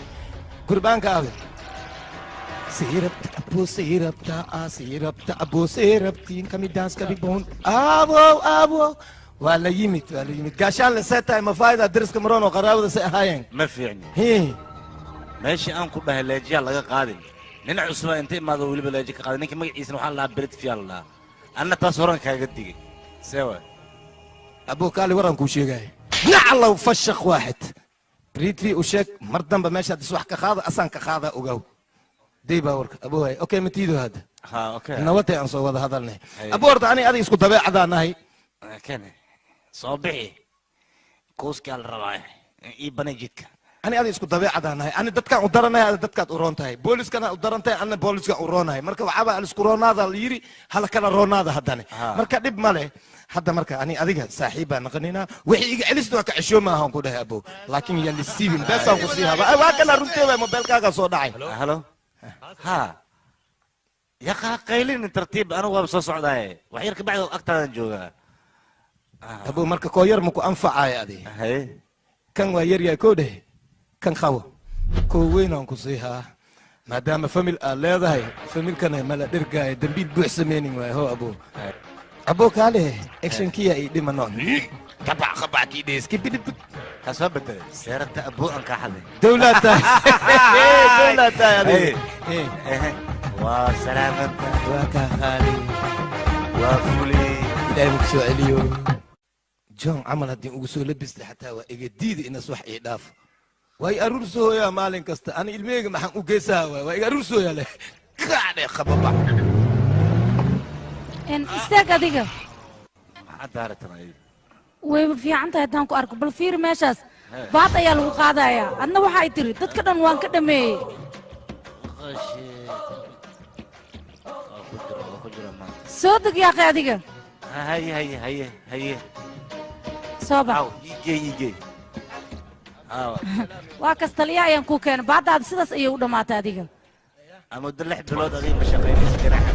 Gurbaanka aawe? Sirabta abo, sirabta ah, sirabta abo, sirabtiin kamidaas kabiboon aabow aabow. Waa la yimid, waa la yimid. Gaashaan la see tahay mafaayda dariska maroon oo qaraabada say ahaayeen. Ma fiicni meeshii aan ku dhahay leejiyaa laga qaadin. Nin cusuba inta imaado weliba leeji ka qaaday. Ninka magaciisana waxaa la dhahaa beredfiyaa la dhahaa. Anna taas horan kaaga digay. See waay? Abo kaali waran kuu sheegaya, naclow fashaq waaxid Pretty u sheeg mar dambe meeshaad is wax ka qaada asaan ka qaada ogow. Day baa warka aboohay. Okay, matiido hadda. Ha, okay. Nabadee aan soo wada hadalnay. Aboo horta ani adiga isku dabeecadaan nahay. Kene soo bixi kuuskaa la rabaa ii banay jidka. Ani adiga isku dabeecadaan nahay. Ani dadkaan u daranahay, adiga dadkaad u roon tahay. Booliskana u daran tahay, anna booliskaan u roonahay. Marka waxaaba al isku roonaada la yiri, hala kala roonaada haddane. Marka dhib ma leh. Hadda marka ani adiga saaxiib baan naqanaynaa. Wixii iga celista waa ka cesho maaha aan ku dhahay abow. Laakiin yaa lisiibin beesaan ku sii haba. Waa kana runtee waay mobeelkaaga soo dhacay. Halo. Ha. Ya qaylin tartiib anigu waa soo socdaaye. Wax yar ka bacdi agtaadan joogaa. Abow marka koo yar ma ku anfacaayo adi. Kan waa yar yahay koo dheh. Kan qabo. Koo weyn aan ku sii haa. Maadaama famil aad leedahay, familkana mala dhergaayo dambiil buux sameynin waay hoo abow. Abow kaale actionkiya ii dhimano. Qabac qabac kii dhees kibidib. Ka soo bedelay seerabta abow aan ka xaday. Dawlad tahay. Dawlad tahay adiga. Waa salaamanta. Waa ka qaali. Waa fuli. Ilaahay ku soo celiyo. John camal haddii ugu soo labistay xataa waa iga diida inaas wax ii dhaafo. Way aruur soo hooyaa maalin kasta. Ani ilmahayga maxaan u geysaa waay. Waa iga aruur soo hooyaa leh. Kacdhe qababa. Istaag adiga. Maxaad daaratan ayada? Way fiican tahay haddaan ku arko. Bal fiiri meeshaas. Baad ayaa lagu qaadayaa. Adna waxa ay tiri dadka dhan waan ka dhameeyey. Soo deg yaaqay adiga. Haye haye haye haye. Soo bax. Igey igey. Waa kas taliya ayaan kuu keenay. Baadaada sidaas ayay u dhammaatay adiga. Muddo 6 bilood adiga ma shaqaynaysa ganaaxa.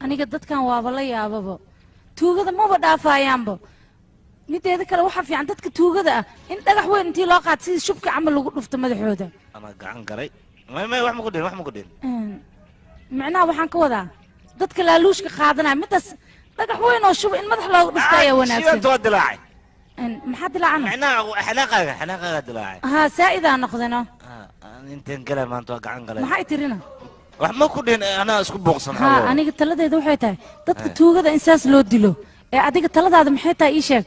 Aniga dadkan waaba la yaababa. Tuugada maba dhaafayaanba. Mideeda kale waxaa fiican dadka tuugada ah in dhagax weyn intii loo qaato sidii shubka camal lagu dhufto madaxooda. Ama gacan galay. May wax ma ku dhihin, wax ma ku dhihin. Macnaha waxaan ka wadaa dadka laaluushka qaadanaya midaas dhagax weyn oo shuba in madax looga dhufto ayaa wanaagsan. Shiinta waa dilaacay. Maxaa dilaacana? Macnaha xanaaqaaga dilaacay. Haa saa'idaa noqdeno. Inteen galay maanta waa gacan galay. Maxay tirina? Wax ma ku dhihin anaa isku buuqsan. Haa aniga taladeeda waxay tahay dadka tuugada in saas loo dilo. Ee adiga taladaada maxay tahay ii sheeg?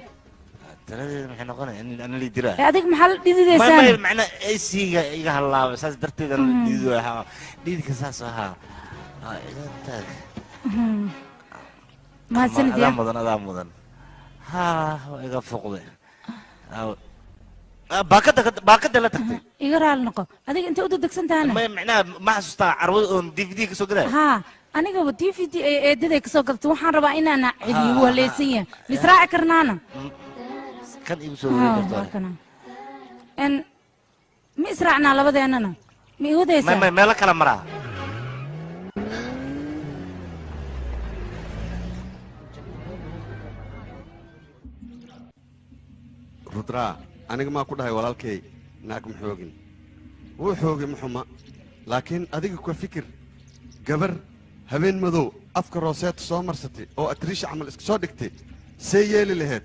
Taladeeda maxay noqonaya in ana la dilaa? Ee adiga maxaa la dhididaysaa? May macna AC-ga iga halaabay saas darteed ana la dhidido ahaa. Dhididka saas ahaa. Iga taag. Mahadsanid yaa. Adaa mudan, adaa mudan. Haa waa iga foqday. Baakada la tagtay. Iga raali noqo. Adiga intee u degdegsan tahana? May macnaha ma xasuustaa carwada oon DVD ka soo gadaya? Haa anigaba DVD ay eedaday ka soo gadatay. Waxaan rabaa inaan celiyo wuu haleysan yahay. Misraaci karnaana? Kan igu soo wareegi kartaa. Ma israacnaa labadeennana? Ma i wadaysaa? May meelo kala maraa. Rudra, aniga maa ku dhahay walaalkay naag ma xoogin. Wuu xoogay ma xuma, laakiin adiga ku fikir gabar habeen madow afka rooseeta soo marsatay oo atriisha camal iska soo dhigtay see yeeli lahayd.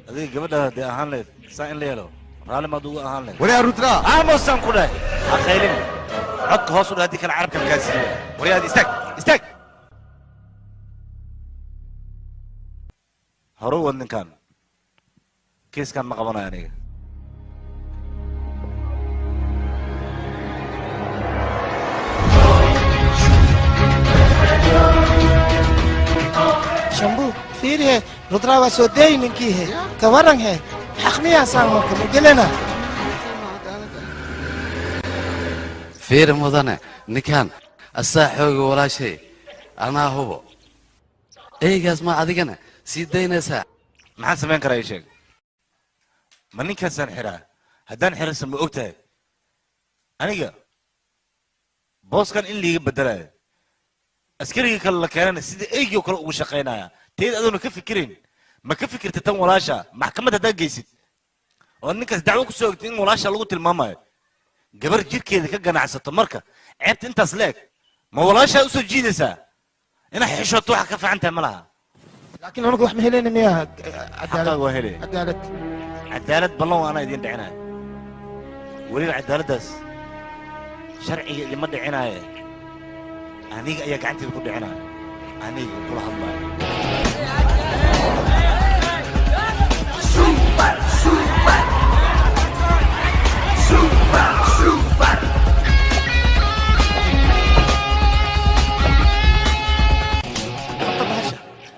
Adiga gabadhaada dee ahaan lahayd saa in la yeelo raalli maad ugu ahaan lahayd. Waryaa Rudra. Aamusaan ku dhahay ha qaylin. Codka hoos u dhaha haddii kale carabka kaa siiya. Waryaad istaag istaag. Hore u wad ninkan. Kiiskan ma qabanayo aniga. Shambu, fiiri he, Rudra waa soo dayi ninkii he. Ka waran he, xaq miyaasaan marka ma gelana? Fiiri mudane, ninkan asaa xooga walaashay, anaa hubo. Eygaas ma adigana sii daynaysaa? Maxaan samayn karaa ii sheeg? Ma ninkaasaan xiraa? Haddaan xiraysan ma og tahay? Aniga booskan in liiga bedelaayo. Askariga kale la keenana sida eygii oo kale ugu shaqaynaya. Teed adoona ka fikirin. Ma ka fikirta tan walaasha? Maxkamad haddaad geysid. Oo ninkaas dacwo ku soo ogtay in walaasha lagu tilmaamayo. Gabar jirkeeda ka ganacsato marka ceebta intaas leeg. Ma walaashaa u soo jiidaysaa? Inaad xishooto waxa ka fiican tahay ma laha. Laakiin anagu wax ma helayna miyaa? Xaqaaga waa helaya. Cadaalad. Cadaalad ballan waa anaa idiin dhicinaya. Weliba cadaaladdaas sharciga idinma dhicinaaye, aniga ayaa gacanteyda ku dhicinaya, aniga kula hadlaayo. Super, super. Super, super.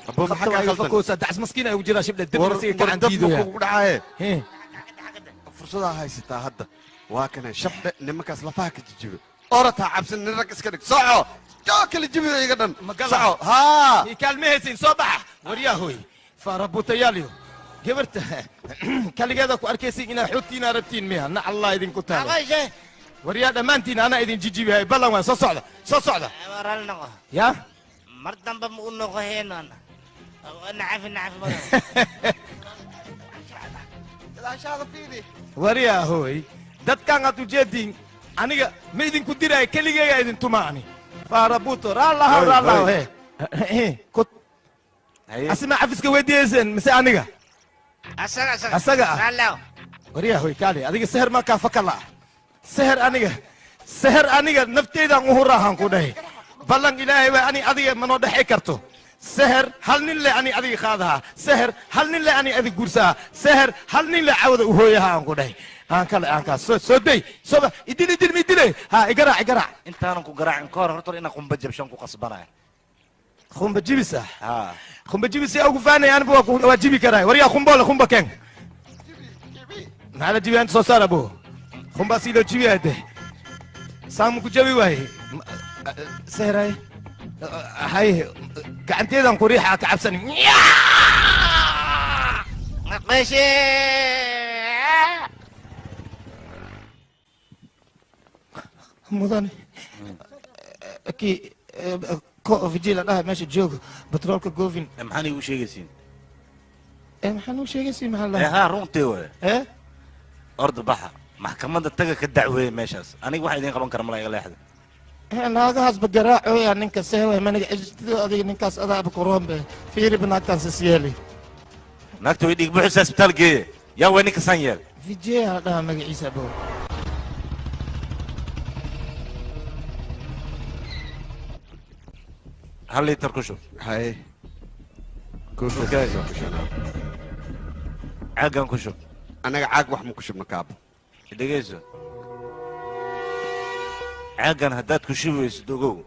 Abo maxaa kaa khaldan? Fakoosa dacs maskiin ay ugu jiraa shibdha dib war nasiga war gacan dab diidoya. kugu dhacaaye. Fursadaa haysataa hadda waa kana shabdhe nimankaas lafaha ka jijibo, orataa cabsan, nin rag iska dhig, soco joo kala jibiyo iga dhan, soco haa. Ii kaalmahaysiin, soo baxa waryaahoy faarabutayaalyo. Gabarta kaligeeda ku arkaysiin inaa xoogtiina rabtiin miya? Nac Allah idinku taalo. Waryaa, dhammaantiin anaa idin jijibihay, ballan waan. Soo socda, soo socda. Raalli noqo. Ya. Mar dambe ma u noqo heenan. Nacafi, nacafi badan. Gadaashaada fiiri. Waryaahoy, dadkan aad ujeediin aniga ma idinku diraayo, keligeegaa idin tumaani faarabuto. Raallahaw. Hoy, raallahaw. Hoy. He kut asima cafiska weydiiyeyseen mise aniga? Asaga, asaga. Asaga ah. Raalli. Waryahoy, kaali adiga seher maa kaa fakala ah? Seher aniga, seher aniga nafteydan u huraahan ku dhahay. Ballan ilaahay waa ani adiga manoo dhexi karto. Seher hal nin le ani adiga qaadahaa, seher hal nin le ani adiga guursahaa, seher hal nin le cawda u hooyaha aan ku dhahay. Aan kale aan kaa soo soo day soo ba idil idil ma idile ha igaraac igaraac. Intaanan ku garaacin ka hor, horta inaan qumba jabshan ku qasbanaya. Khumba jibis ah? Haa. Khumba jibis yaa ugu faanaya? Aniba waa jibi karaay. Waryaa, khumboole, khumba keen. Maxaa la jibiyaa? Inta soo saar abo. Khumba sii loo jibiyaa de saamu ku jabi waaye. Seheray hay gacanteedan ku riixa ka cabsani. Maqashe. Mudane, kii ko vigila dhahay meesha joogo batroolka govin. Maxaan iigu sheegaysiin? Maxaan u sheegaysi maxaa la ee haa, runtii waay. Ee orda baxa, maxkamadda taga, ka dacweeye meeshaas. Aniga waxa idiin qaban kara mala, iga leexda. Naagahaasba garaacoya ninka sehwa maniga cijtido adiga ninkaas adaaba kuroonbe fiiri banaagtaan sis yeeli. Naagta way dhiig buxaysaa, isbitaal geeye. Yaa way ninka san yeel? Vijay la dhahaa magaciisa abow. Hal liitar ku shub. Haye. Okay. Caaggan ku shub. Annaga caag wax ma ku shubno, kaabo. Dhegeyso, caaggan haddaad ku shubaysid ogow,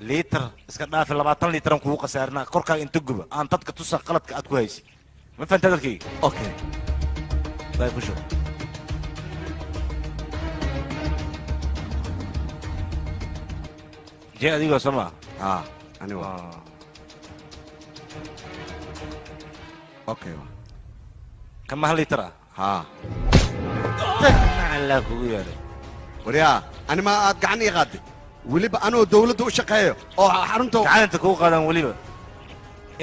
liitar iska dhaafi, 20 liitaran kugu khasaarinaa. Korkaaga inta guba aan dadka tusa qaladka aad ku haysid. Ma fahanta hadalkayga? Okay. Day, ku shub. Jee, adigoo soo maa? Haa, ani waa okay. Waa kama hal liitar ah? Haa. Allah kugu yeedhay. Waryaa, ani ma aad gacan ii qaaday, weliba anoo dawladda u shaqeeyo oo xarunta gacanta kugu qaadan, weliba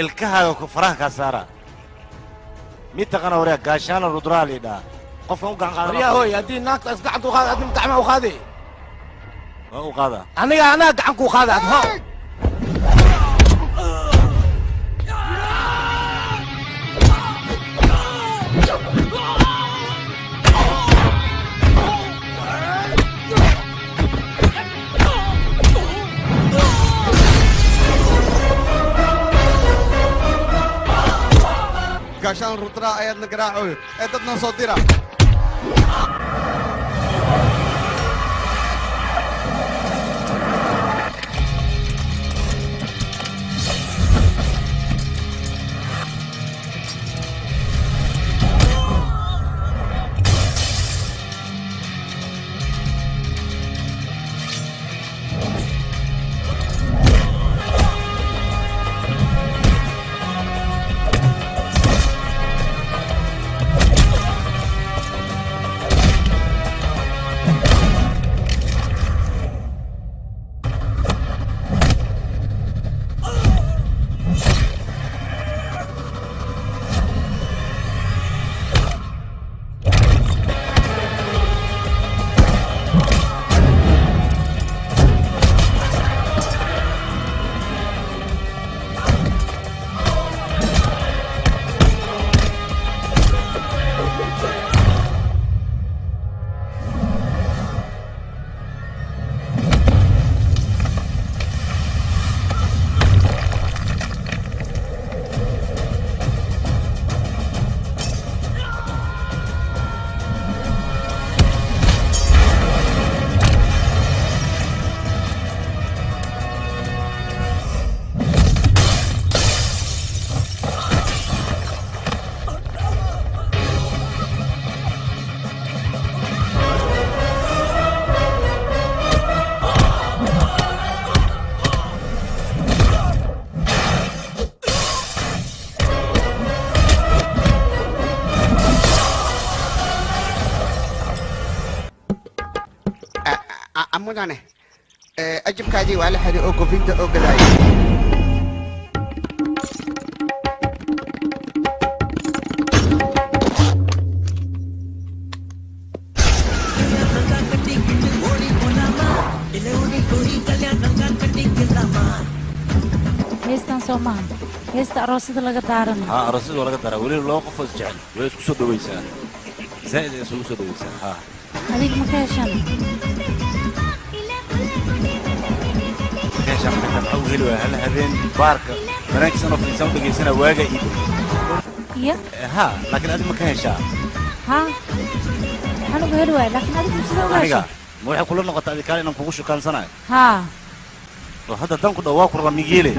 ilkahaaga faraha kaa saaraa. Mid taqana waryaa, gaashaana rudraal idhaa qofkan u gacan qaadan. Waryaa hooy, haddii naagta is gacanta u qaada, adna gacmaha u qaadi. Waa u qaadaa. Aniga anaa gacan kuu qaada ad ho. Gaashaan rudraa ayaadna garaacoyo ee dad noo soo dira. Mudane, ajabkaadii waa la xaday oo gofinta oo gadaayay. Heestan soo maaha heesta aroosada laga daaranayo. Haa, aroosyada waa laga daraa, weliba laba qof oo isjecel way isku soo dhawaysaa, zaa'id ay isugu soo dhawaysaa, haa. Adiga ma ka heshan? Ka heshaa maxay tahay? Maxaa u heli waaya? Hal habeen baarka banaankiisa anoo fadhiisan u dhegaysanaa waaga ii dhow. Iyo Haa, laakiin adiga ma ka heshaa? Haa, waxaan uga heli waaya, laakiin adigu sida uga Aniga heshay? Ma waxay kula noqotay adi kaale inaan kugu shukaansanayo? Haa. Oo hadda dan ku dhow waa ku rabaa migeele.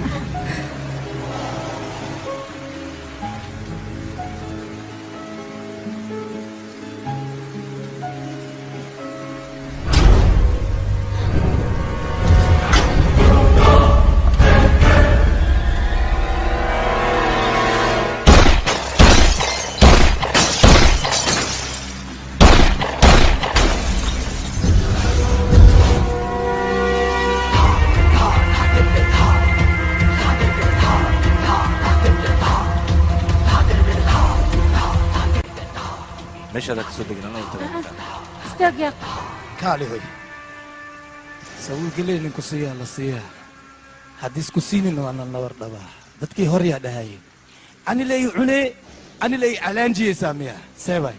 Meeshaada ka soo degin, anaa taga. Istaag yaa. Kaali hoy, sawiilgeley ninku siiyaa la siiyaa, haddii isku siinin waana nabar dhabaa. Dadkii hor yaa dhahayeen ani lay cunee, ani lay calaanjiyeysaa miya seebay.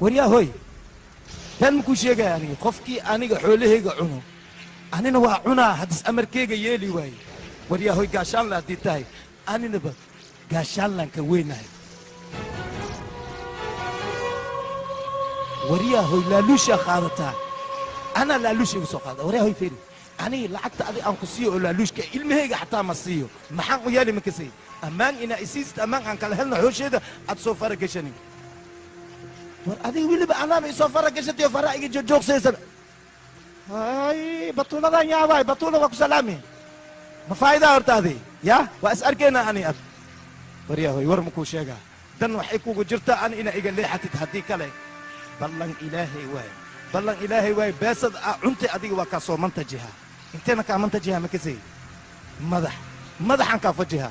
Waryaa hoy, tan makuu sheegaya aniga qofkii aniga xoolahayga cuno anina waa cunaa haddis amarkeyga yeeli waaye. Waryaa hoy, gaashaanla haddii tahay aninaba gaashaanlaan ka weynahay. Waryaa hoy, laaluushaa qaadataa, anaa laaluusha igu soo qaada. Waryaa hoy, feri aniga lacagta adi aan ku siiyo oo laaluushka ilmahayga xataa ma siiyo. Maxaan u yeeli makasay? Ammaan inaa isiisid, ammaan aan kala helno, xoosheeda aad soo fara gashanin. War adiga weliba anaaba isoo fara gashatay oo faraha iga joojoogsaysan. Hay, batuuladan yaabaay, batuula waa ku salaami. Ma faa'idaa horta adi ya waa is arkaynaa ani ad. Waryaa hoy, war makuu sheegaa, dan waxay kugu jirtaa ani inaa iga leexatid, haddii kale ballan ilaahay waaye, ballan ilaahay waaye, beesad aa cuntay adiga waa kaa soo mantajiha. Inteena kaa mantajiha makasay? Madax madaxaan kaa fajiha.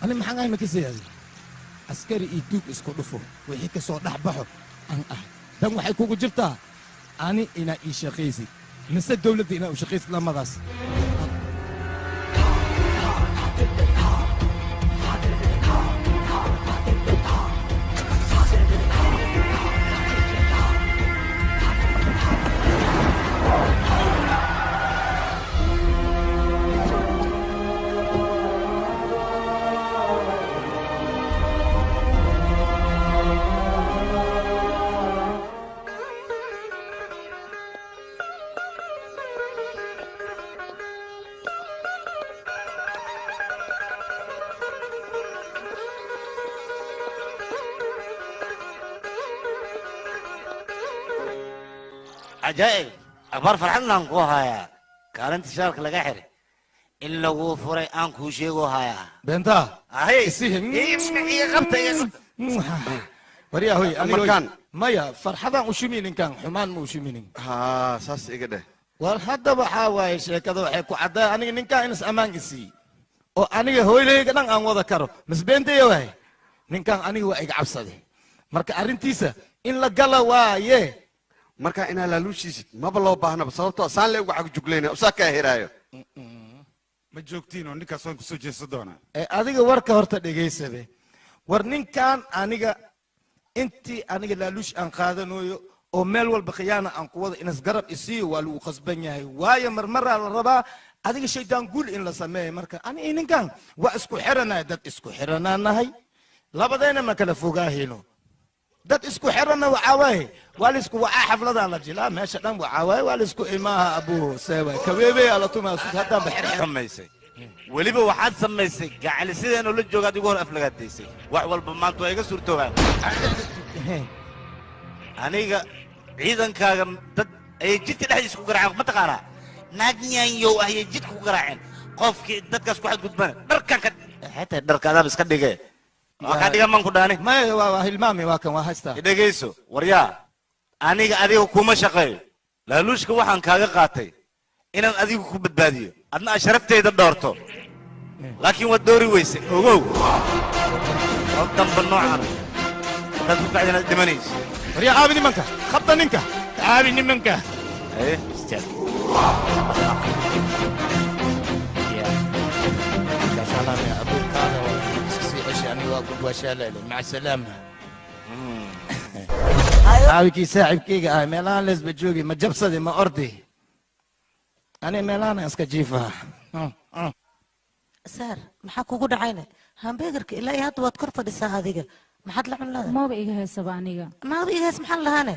Ani maxaan ahay makasay? Adi askari iyo tuug isku dhufo, wixii ka soo dhex baxo aan ahay. Dan waxay kugu jirtaa ani inaa ii shaqaysid mise dowladda inaa u shaqaysid, lamadaas. Cajaa'ib, akhbaar farxadlaan ku hayaa. Kaalinta shaalka laga xiray in lagu furay aan kuu sheego hayaa. Beentaa. Ahay. Isihi. Iga qabta, iga qabta. Waryaa hoy, aniga hoy. Markaan. Maya, farxadaan u shumi ninkan, xumaan ma u shuminin. Haa, saas iga dheh. War hadda waxaa waaye sheekada waxay ku caddaay aniga ninkaan inas ammaan isiiye oo aniga hooylahayga dhan aan wada karo masbeentaya waay. Ninkan aniga waa iga cabsaday, marka arrintiisa in la gala waaye. Marka inaa laaluushiisid maba loo baahnaba, sababtoo saan le uga cagjuglayna usaa kaa heraayo. Ma joogtiin oo ninkaas waan kusoo jeesan doonaa. Ee adiga warka horta dhegaysabe. War ninkan aniga intii aniga laaluush aan qaadanayo oo meel walba khiyaana aan ku wada inas garab isiiyo waa lagu khasban yahay, waayo marmaraa la rabaa adiga shaydaan guul in la sameeyo. Marka ani iyo ninkan waa isku xiranahay, dad isku xiranaanahay, labadayna ma kala fogaahayno. Dad isku xiranna waxaa waaye waa laisku wacaa, xafladaa la jilaa, meesha dhan waxaa waaye waa laisku imaaha abuu seeway kabeebey ala tumaa sud haddaan ba xirxir. Samaysay weliba, waxaad samaysay gacali sideenoo la jooga adigu hor aflagaadaysay. Wax walba maanta waa iga suurtoobaan. Aniga ciidankaaga dad ayay jidka dhexdiisa ku garaaceen, ma taqaanaa? Naag nyaanyow ah ayay jidka ku garaaceen. Qofkii dadkaas ku xadgudbana dharkan ka xitaa dharka adaab iska dhige, waa kaa dhigan maan ku dhaani. Maya, waa hilmaami, waa kan waa haystaa. Dhegayso waryaa, aniga adiga kuma shaqeeyo. Laaluushka waxaan kaaga qaatay inaan adigu ku badbaadiyo, adna aad sharaftayda dhoorto, laakiin waad doori weysay. Ogow, oo damba noocan haddaad ku kacdin aad dhimanayso. Waryaa, aabi nimanka khabta, ninka aabi nimanka. Haye, istaag. Gaashaaname abuurkaada waa iska sii ceshay, aniga waa gudwaashaalale. Maca salaama. Aawikii saaxiibkayga ah, meelahaan leesba joogi, ma jabsadi, ma ordi, ani meelahaan iska jiifaa. Saar, maxaa kugu dhacayna? Hamburgerka ilaa iyo hadda waad kor fadhisaa. Adiga maxaad la cun leedahay? Maba iga haysaba aniga. Maba iga hays? Maxaan lahaane?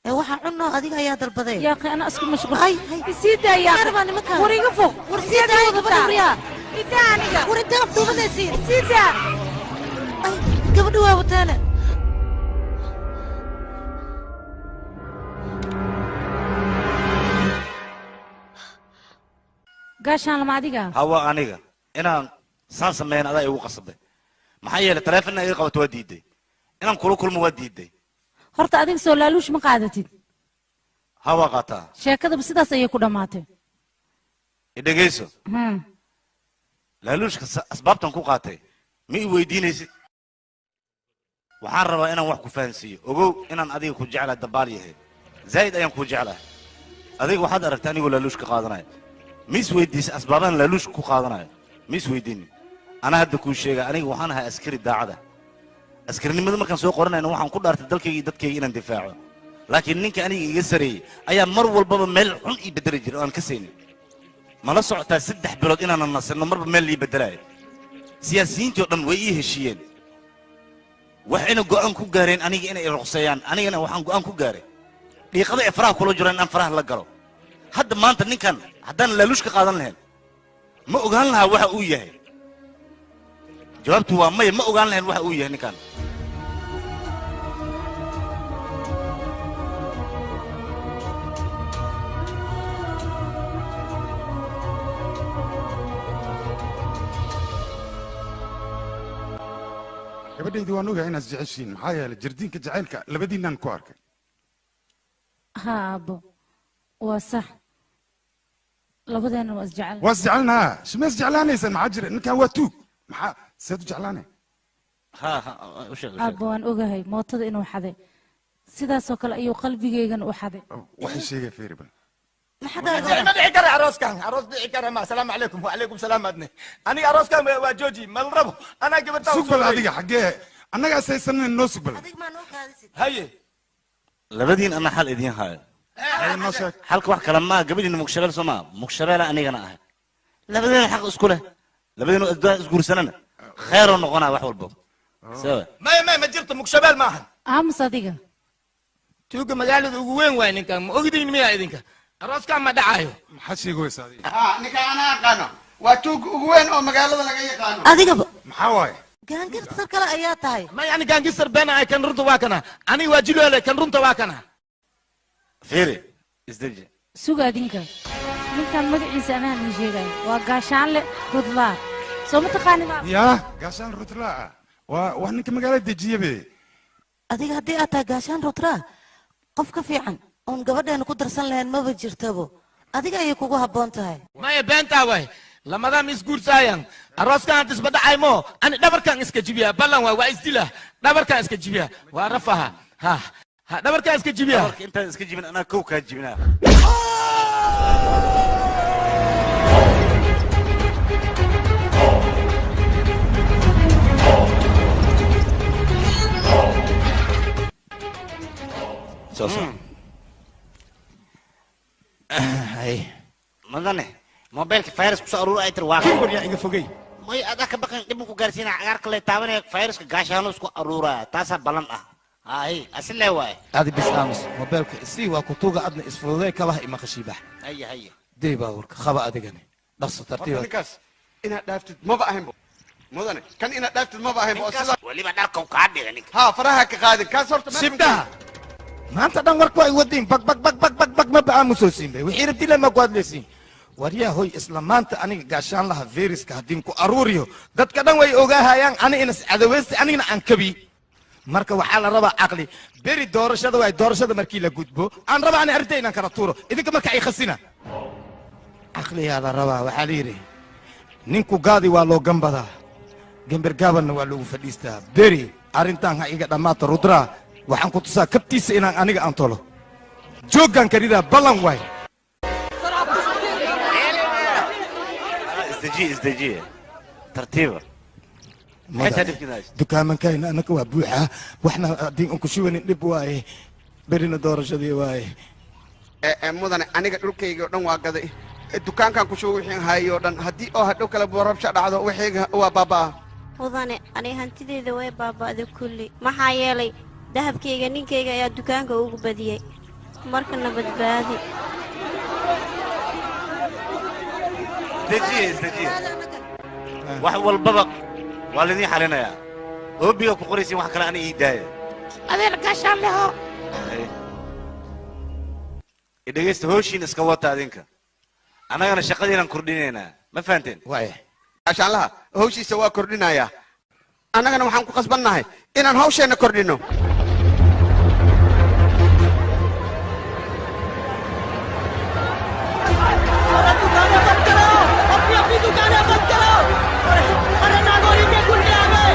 Ee waxaa cunno adiga ayaa dalbaday. Yaaqi, ana isku mashquul. Ay ay, isii daa yaaqi. Rabaa nimankan. War iga fog. War sii daa gabadha, waryaa. Idaa aniga. War intee afduubanaysiin? Isii daa. Ay, gabadha waa wataane. Gaashaan lama adiga. Hawa, aniga inaan saan sameyn adaa igu qasabay, maxaa yeelay taleefonna iga qabato waa diiday, inaan kula kulmo waa diiday. Horta adiga soo laaluush ma qaadatid? Hawa, qaataa. Sheekadaba sidaas ayay ku dhammaatay. Idhegayso. Laaluushka asbaabtan ku qaatay ma i weydiinaysid. Waxaan rabaa inaan wax ku fahansiiyo. Ogow inaan adiga ku jeclahay, dabaal yahay, zaa'id ayaan ku jeclahay. Adiga waxaad aragtay anigoo laaluushka qaadanaya, ma is weydiisay asbaabahan laaluushka ku qaadanayo? Ma is weydiinin. Anaa hadda kuu sheega, aniga waxaan ahay askari daacada. Askarinimada markaan soo qoranayna waxaan ku dhaartay dalkayga iyo dadkayga inaan difaaco, laakiin ninka aniga iga sareeyey ayaa mar walbaba meel xun ii bedeli jiray oo aan ka saynin. Mala socotaa 3 bilood inaanan nasanno, marba meel lii beddelaayo? Siyaasiyiintii oo dhan way ii heshiiyeen, waxayna go'aan ku gaareen aniga inay ruqseeyaan. Anigana waxaan go'aan ku gaaray dhiiqada ee faraha kula jiro inaan faraha la galo. Hadda maanta ninkan haddaan laaluush ka qaadan lahayn, ma ogaan lahaa waxa uu yahay? Jawaabtu waa maya, ma ogaan lahayn waxa uu yahay ninkan. Gabadhaydii, waan ogahay inaad jeceshiin, maxaa yeelay jardiinka jacaylka labadiinaan ku arkay. Haa aabbo, waa sax, labadeena waa isjecel. Waa isjecelnaha, shima isjeclaanaysaan? Maxaa jira? Ninkan waa tuug, maxaa seed u jeclaanay? Aabbo, waan ogahay mootada inuu xaday, sidaasoo kale ayuu qalbigeygana u xaday. Waxay sheegay feeri bal. Ma dhici kara arooskan, aroos dhici kara ma. Asalaamu calaykum. Wacalaykum salaam. Adne aniga arooskan waa jooji, ma la rabo, anaa gabadha. Sugbal adiga, xaggee annaga asaysanan? Noo sugbal. Haye. Labadiin ana xal idiin haayo. Xalka wax kale maa, gabadhiina mugshabeel soo maa, mugshabeela anigana ahay. Labadiina xaq isku leh, labadiina isguursanana kheeroo noqonaa wax walbo. Sawa? Maya maya, ma jirto, mugshabeel maahan. Aamus adiga. Tuuga magaalada ugu weyn waay ninkan, ma ogdiin miyaa idinka? Arooskan ma dhacayo. Maxaa sheegaysaa adiga? Haa, ninka anaa aqaano, waa tuuga ugu weyn oo magaalada laga yaqaano. Adigaba maxaa waaye? Gaangistar kale ayaa tahay. Maya, ani gaangistar been ahay, kan runta waa kana. Aniga waa jiloole, kan runta waa kana. Fiiri, isdeji. Suga adinka, ninkan magaciisa anaa ii sheegaya, waa Gaashaanle Rudlaa, soo ma taqaanid? Yaa Gaashaan Rutlaa waa ninka magaalada dejiyabe. Adiga haddii aad tahay Gaashaan Rutraa, qof ka fiican oon gabadheena ku darsan lahayn maba jirtabo. Adiga ayay kugu habboon tahay. Maya, beentaa waay, lamadaan isguursaayan, arooskan hadda isba dhacaymo. Ani dhabarkan iska jibiya, ballan waay, waa isdila, dhabarkan iska jibiya, waa rafaha ha ha, dhabarkan iska jibiya. Dhabarka intaan iska jibin anaa kow kaa jibinaa. Soo soco. Madane, mobilka virus kusoo aruur ay tir waa. Kii yaa iga fogey. May, adaa ka baqan, dhib ku gaarsiina cagaarka le taabanaya, viruska gaashaano isku aruuraya, taasaa ballan ah. Hay, asile waay. Adi bis aamus, mobilka isii, waa kutuuga, adna isfududee, kabaha ima qashiibax. Haya haya. Dee baabuurka qaba, adigani dhaqso, tartiib. Ninkaas inaad dhaaftid maba ahaynbo, mudane, kan inaad dhaaftid maba ahaynbo oo sida weliba dharka kaa dhiga ninka. Haa, faraha ka qaadin kaas horta. Shibdaha maanta dhan warku ay wadiin, bag bag bag bag bag bag, maba aamusoosin bay, wixii rabti lama ku hadlaysiin. Waryaa hoy, isla maanta aniga gaashaan laha viruska haddii ku aruuriyo, dadka dhan way ogaahayaan ani inas cadaweysta, anigana aan kabi. Marka waxaa la rabaa caqli. Beri doorashada waay, doorashada markii la gudbo aan rabaa ani arrinta inaan kala tuuro. Idinka marka ay khasina caqliyaa la rabaa. Waxaa la yidhi ninku gaadi waa loo gambadaa, gambar gaabanna waa loogu fadhiistaa. Beri arrintan ha iga dhammaato. Rudraa waxaan ku tusaa kabtiisa inaan aniga aan tolo. Jooggaan karidaa ballan waay. Isdejiye, isdejiye, tartiiba. Dukaamankayna anaka waa buuxaa, waxna haddii aan ku shubanin dhib waaye. Berina doorashadii waaye. Mudane, aniga dhulkayga oo dhan waa gaday, dukaankan ku shuba wixii haayay oo dhan. Haddii oo hadhow kale rabsha dhacdo, wixayga waa baaba'aa. Mudane, aniga hantideeda way baaba'day kulli, maxaa yeelay dahabkayga ninkayga ayaa dukaanka ugu badiyey. Markana badbaadi. Isdejiye, isdejiye, wax walbaba waa laydin xalinayaa. Oobiga ku qoraysiin wax kale ani ii daaya. Adeer gaashaan leho. Dhegaysta, hooshiin iska wata adinka, annagana shaqadiinaan kordhinaynaa, ma fahanteen? Waaya, gaashaanlaha hawshiisa waa kordhinayaa, annagana waxaan ku qasbannahay inaan hawsheenna kordhinno. अपनी अपनी दुकानें बंद करो। अरे अरे, नागौरी के गुंडे आ गए।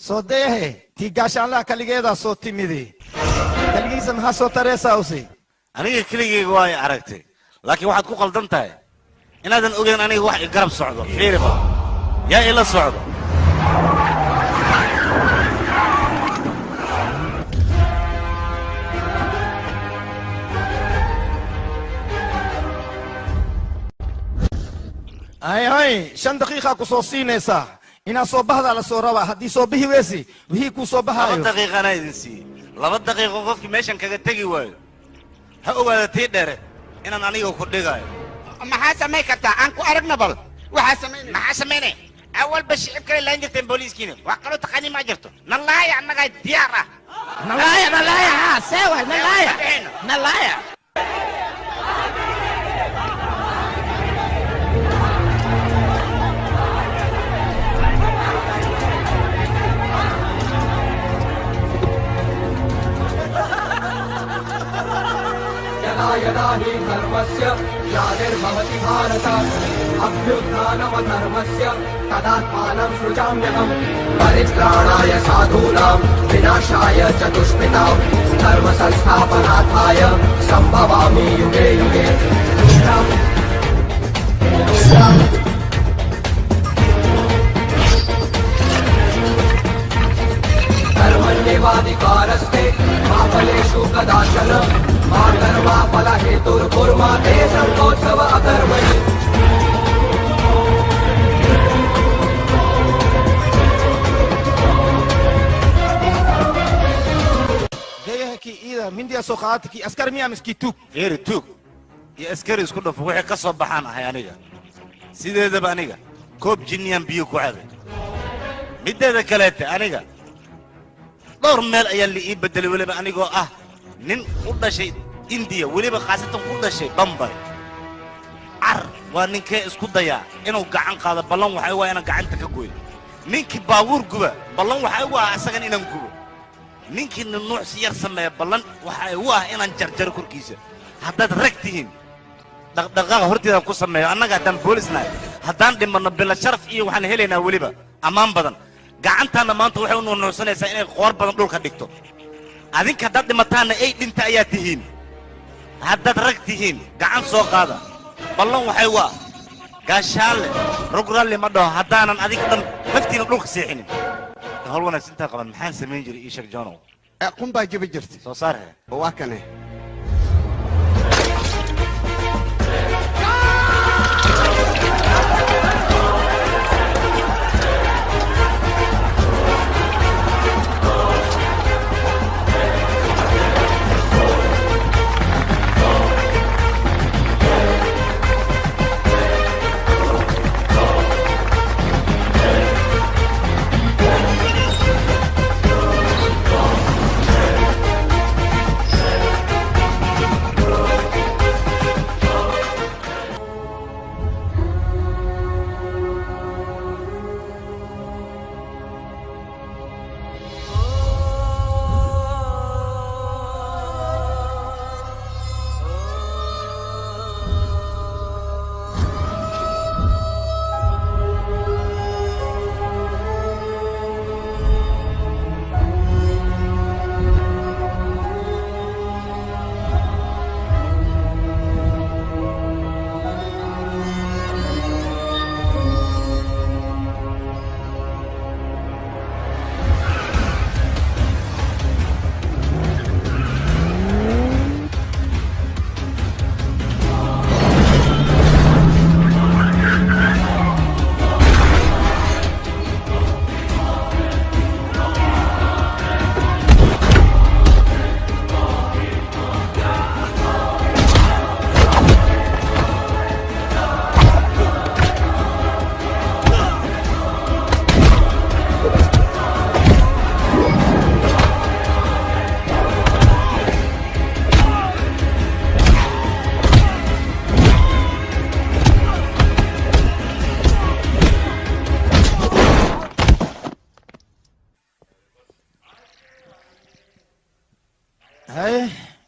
Soo dayahe, tii gaashaanlaha kaligeedaa soo timidi, kaligiisa maxaa soo tareesaa usi? Aniga keligayga waa ay aragtay, laakiin waxaad ku qaldan tahay inaadan ogeyn aniga wax i garab socdo. Fiiriba, yaa ila socdo. Ay ay, 5 daqiiqa ku soo siinaysaa inaad soo bahdaa la soo rabaa. Haddii soo bihi weysi, wixii kuu soo 2 baxaayo. Daqiiqanaa idin siiyey. 2 daqiiqo qofkii meeshan kaga tegi waayo, ha ogaada tii dheere inaan aniga ku dhigaayo. Maxaa samayn kartaa? Aan ku aragna bal waxaa samayn. Maxaa samaynay? Awalba shicib kale laan jirteen booliiskiina, wax kaloo taqaani ma jirto. Nalaaya, annagaa diyaar ah. Nalaaya, nalaaya, ha see waay, nalaaya, nalaaya. यदा यदा हि धर्मस्य ग्लानिर्भवति भारत, अभ्युत्थानमधर्मस्य तदात्मानं सृजाम्यहम्। परित्राणाय साधूनां विनाशाय च दुष्कृतां, धर्मसंस्थापनार्थाय सम्भवामि युगे युगे। कर्मण्येवाधिकारस्ते मा फलेषु कदाचन, मा कर्मा फलहेतुर्भुर्मा ते सङ्गोत्सव अकर्मणि। Gayaha kii iida mindiya soo qaadata, kii askar miyaa miskii tuug? Fiiri, tuug iyo askari isku dhafo wixii ka soo baxaan ahay aniga. Sideedaba aniga koob jinniyaan biyo ku cabay. Middeeda kaleete, aniga dhowr meel ayaa la ii beddelay, weliba anigoo ah nin u dhashay Indiya, weliba khaasatan ku dhashay Bambay. Car waa ninkee isku dayaa inuu gacan qaado, ballan waxay waa inaan gacanta ka gooyo. Ninkii baabuur guba, ballan waxay u ah asagan inaan gubo. Ninkii nunuucsi yar sameeya, ballan waxa igu ah inaan jarjaro korkiisa. Haddaad rag tihiin, dhaqdhaqaaqa horteedaan ku sameeyo. Annaga haddaan boolisnahay, haddaan dhimanno bila sharaf iyo waxaan helaynaa weliba ammaan badan. Gacantaanna maanta waxay u nuunuucsanaysaa inay qoor badan dhulka dhigto. Adinka haddaad dhimataanna ay dhinta ayaa tihiin. Haddaad rag tihiin, gacan soo qaada. Ballan waxay waa gaashaanle rugralli ma dhaho haddaanan adinka dhan laftiina dhulka seexinin. Hawl wanaagsan intaa qaban maxaan samayn jiray? Ii sheeg, Jonow. Qumbaa jabi jirta. Soo saar. Waa kane.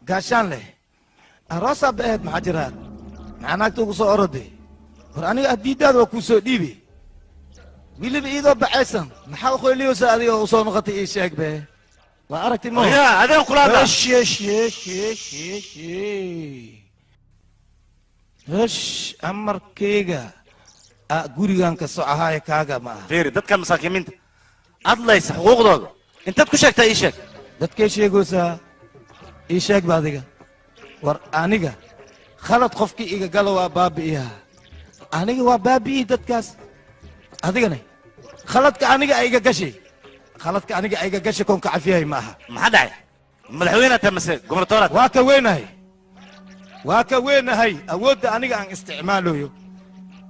Gaashaan leh aroosaa ba'eed maxaa jiraad maxaa naagta ugu soo oroday war aniga addiiddaada waa kuu soo dhiibi weliba iidoo bacaysan maxaa u qoyliyeysa adiga u soo noqotay ii sheeg be waa aragtay mo adeen kulaada hesh amarkayga gurigan ka socohaaya kaaga ma aha fiiri dadkan masaakiimiinta adlaysa xuquuqdooda intaad ku sheegtaa ii sheeg dadkay sheegaysaa ii sheeg ba adiga war aniga khalad qofkii iga galo waa baabi'iyaa aniga waa baabi'ii dadkaas adigana khaladka aniga iga gashay khaladka aniga iga gashay koonka cafiyahay ma aha maxaa dhacay madaxweyne taa mase gobernatoraad waa ka weynahay waa ka weynahay awoodda aniga aan isticmaalayo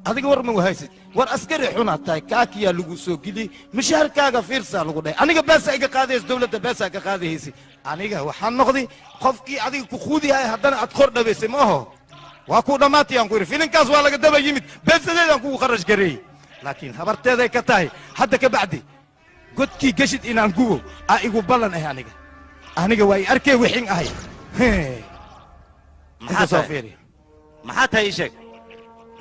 adiga war ma wahaysid war askari xunaad tahay kaakiyaa lagu soo geliyey mishaharkaaga fiirsaa lagu dhahay aniga beesaa iga qaadaysa dowladda beesaa ka qaadaysa aniga waxaan noqday qofkii adiga ku quudiyahay haddana aad kor dhabaysay ma aho waa kuu dhammaatay aan ku yidhi filinkaas waa laga daba yimid beesadeedaan kugu kharash gareeyey laakiin habarteeday ka tahay hadda ka bacdi godkii geshid inaan gubo aa igu ballan ah aniga aniga waa i arkay wixin ahay maxaa tahay ii sheeg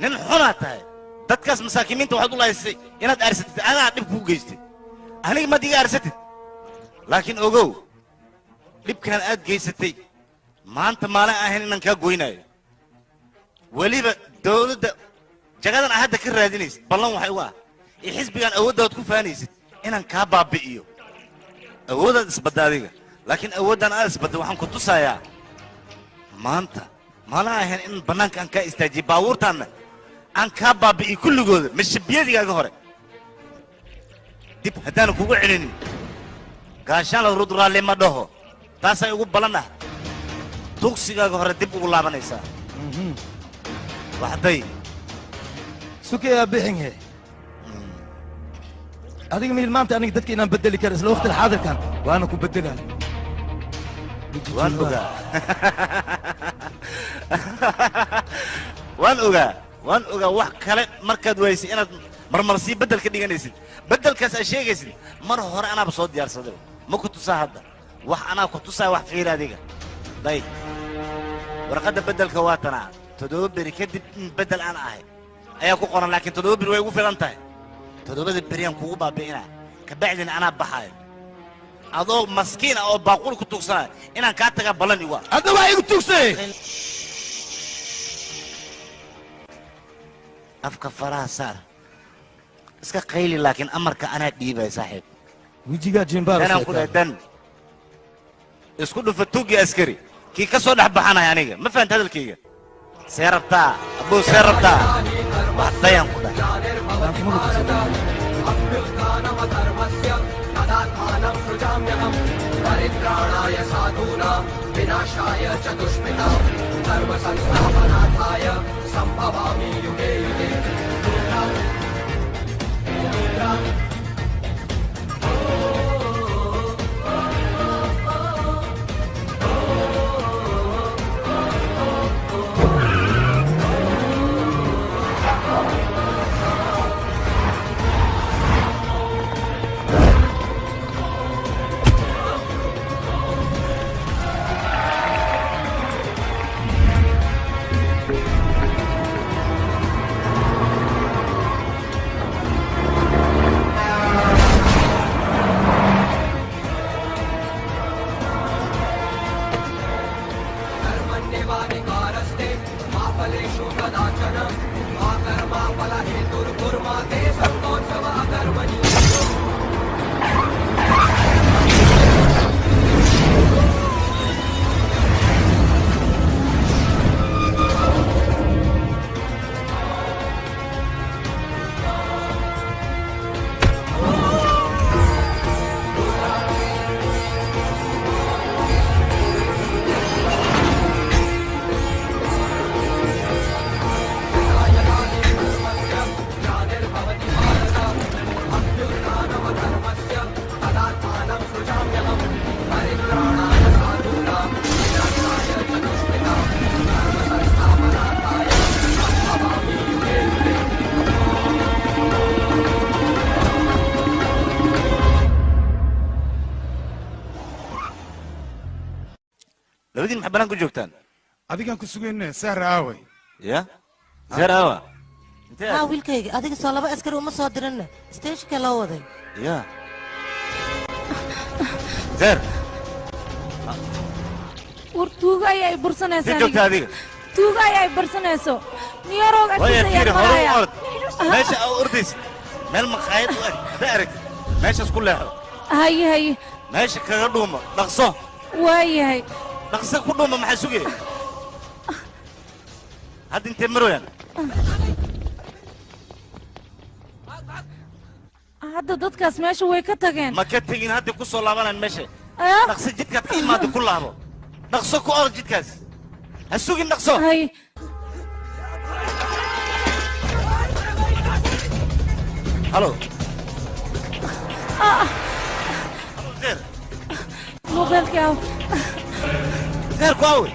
nin xunaad tahay dadkaas masaakiimiinta waxaad u lahaysay inaad aarsatid anaa dhib kuu geystay aniga maad iga aarsatid laakiin ogow dhibkan aad geysatay maanta maalin ahayn inaan kaa goynayo weliba dowladda jagadan aad hadda ka raadinaysid ballan waxay uga ah iyo xisbigan awooddaad ku faanaysid inaan kaa baabi'iyo awooddaad isbadda adiga laakiin awooddan aad isbadda waxaan ku tusayaa maanta maalin ahayn in bannaanka aan kaa istaajiyey baabuurtaanna aan kaa baabi'iyo kulligooda mashabiyadiigaaga hore dib haddaanan kugu celinin gaashaan la rudraalle ma dhaho taasay ugu ballan ah tugsigaaga hore dib ugu laabanaysaa waxday sukayaa bixinhe adiga mihil maanta aniga dadka inaan bedeli kara isla waqti xaadirkan waana ku bedelaa waan ogaa waan ogaa waan ogaa wax kale markaad waysay inaad marmarsii beddel ka dhiganaysid beddelkaas aad sheegaysid mar hore anaaba soo diyaarsaday ma ku tusaa hadda wax anaa ku tusaa wax fiir adiga day warqadda beddelka waa tanaa 7 beri kadib in beddel aan ahay ayaa ku qoran laakiin 7 beri way ugu filan tahay 7 beriyaan kugu baabi'inaa kabacdina anaa baxaayo adoo maskiin ah oo baaqul ku tuugsanaya inaan kaa tagaa ballan igu ah hadda waa igu tuugsay afka faraha saar iska qayli laakiin amarka anaa dhiibaya saaxiib wejigaa jimbaar danaan ku dhahay dan Isku dhufa tuuggii askari kii ka soo dhex baxanaya aniga ma fahanta hadalkayga see rabtaa abuu see rabtaa wax dayaan ku dhahay. परित्राणाय साधूनां विनाशाय च दुष्कृतां धर्मसंस्थापनार्थाय संभवामि युगे युगे। Labadiin maxaa banaan ku joogtaan? Adigaan ku sugayna Sahra aaway. Ya Sahra aawa haa wiilkayga adiga soo laba askari uma soo dirinna steeshinka loo waday. Ya Sahra war tuuga ayaa i bursanaysa. Intee joogtaa adiga? Tuuga ayaa i bursanayso niyarooga agtiisa ayaan maraya. Meesha aa ordaysa meel maqaayad u eg haddaa aragtid meeshaas ku leexdo. Haye haye meesha kaga dhuumo dhaqso. Waayahay dhaqso ku dhuuma maxaa sugaya hadda intee marooyaan? Hadda dadkaas meesha way ka tageen. Ma ka tegin hadda ku soo laabanaan meesha. Dhaqso jidkaad ka imaado ku laabo dhaqso ku orod jidkaas ha sugin dhaqso. Haye halo halo Zeer moobilkii aaw. Zeer ku aaway.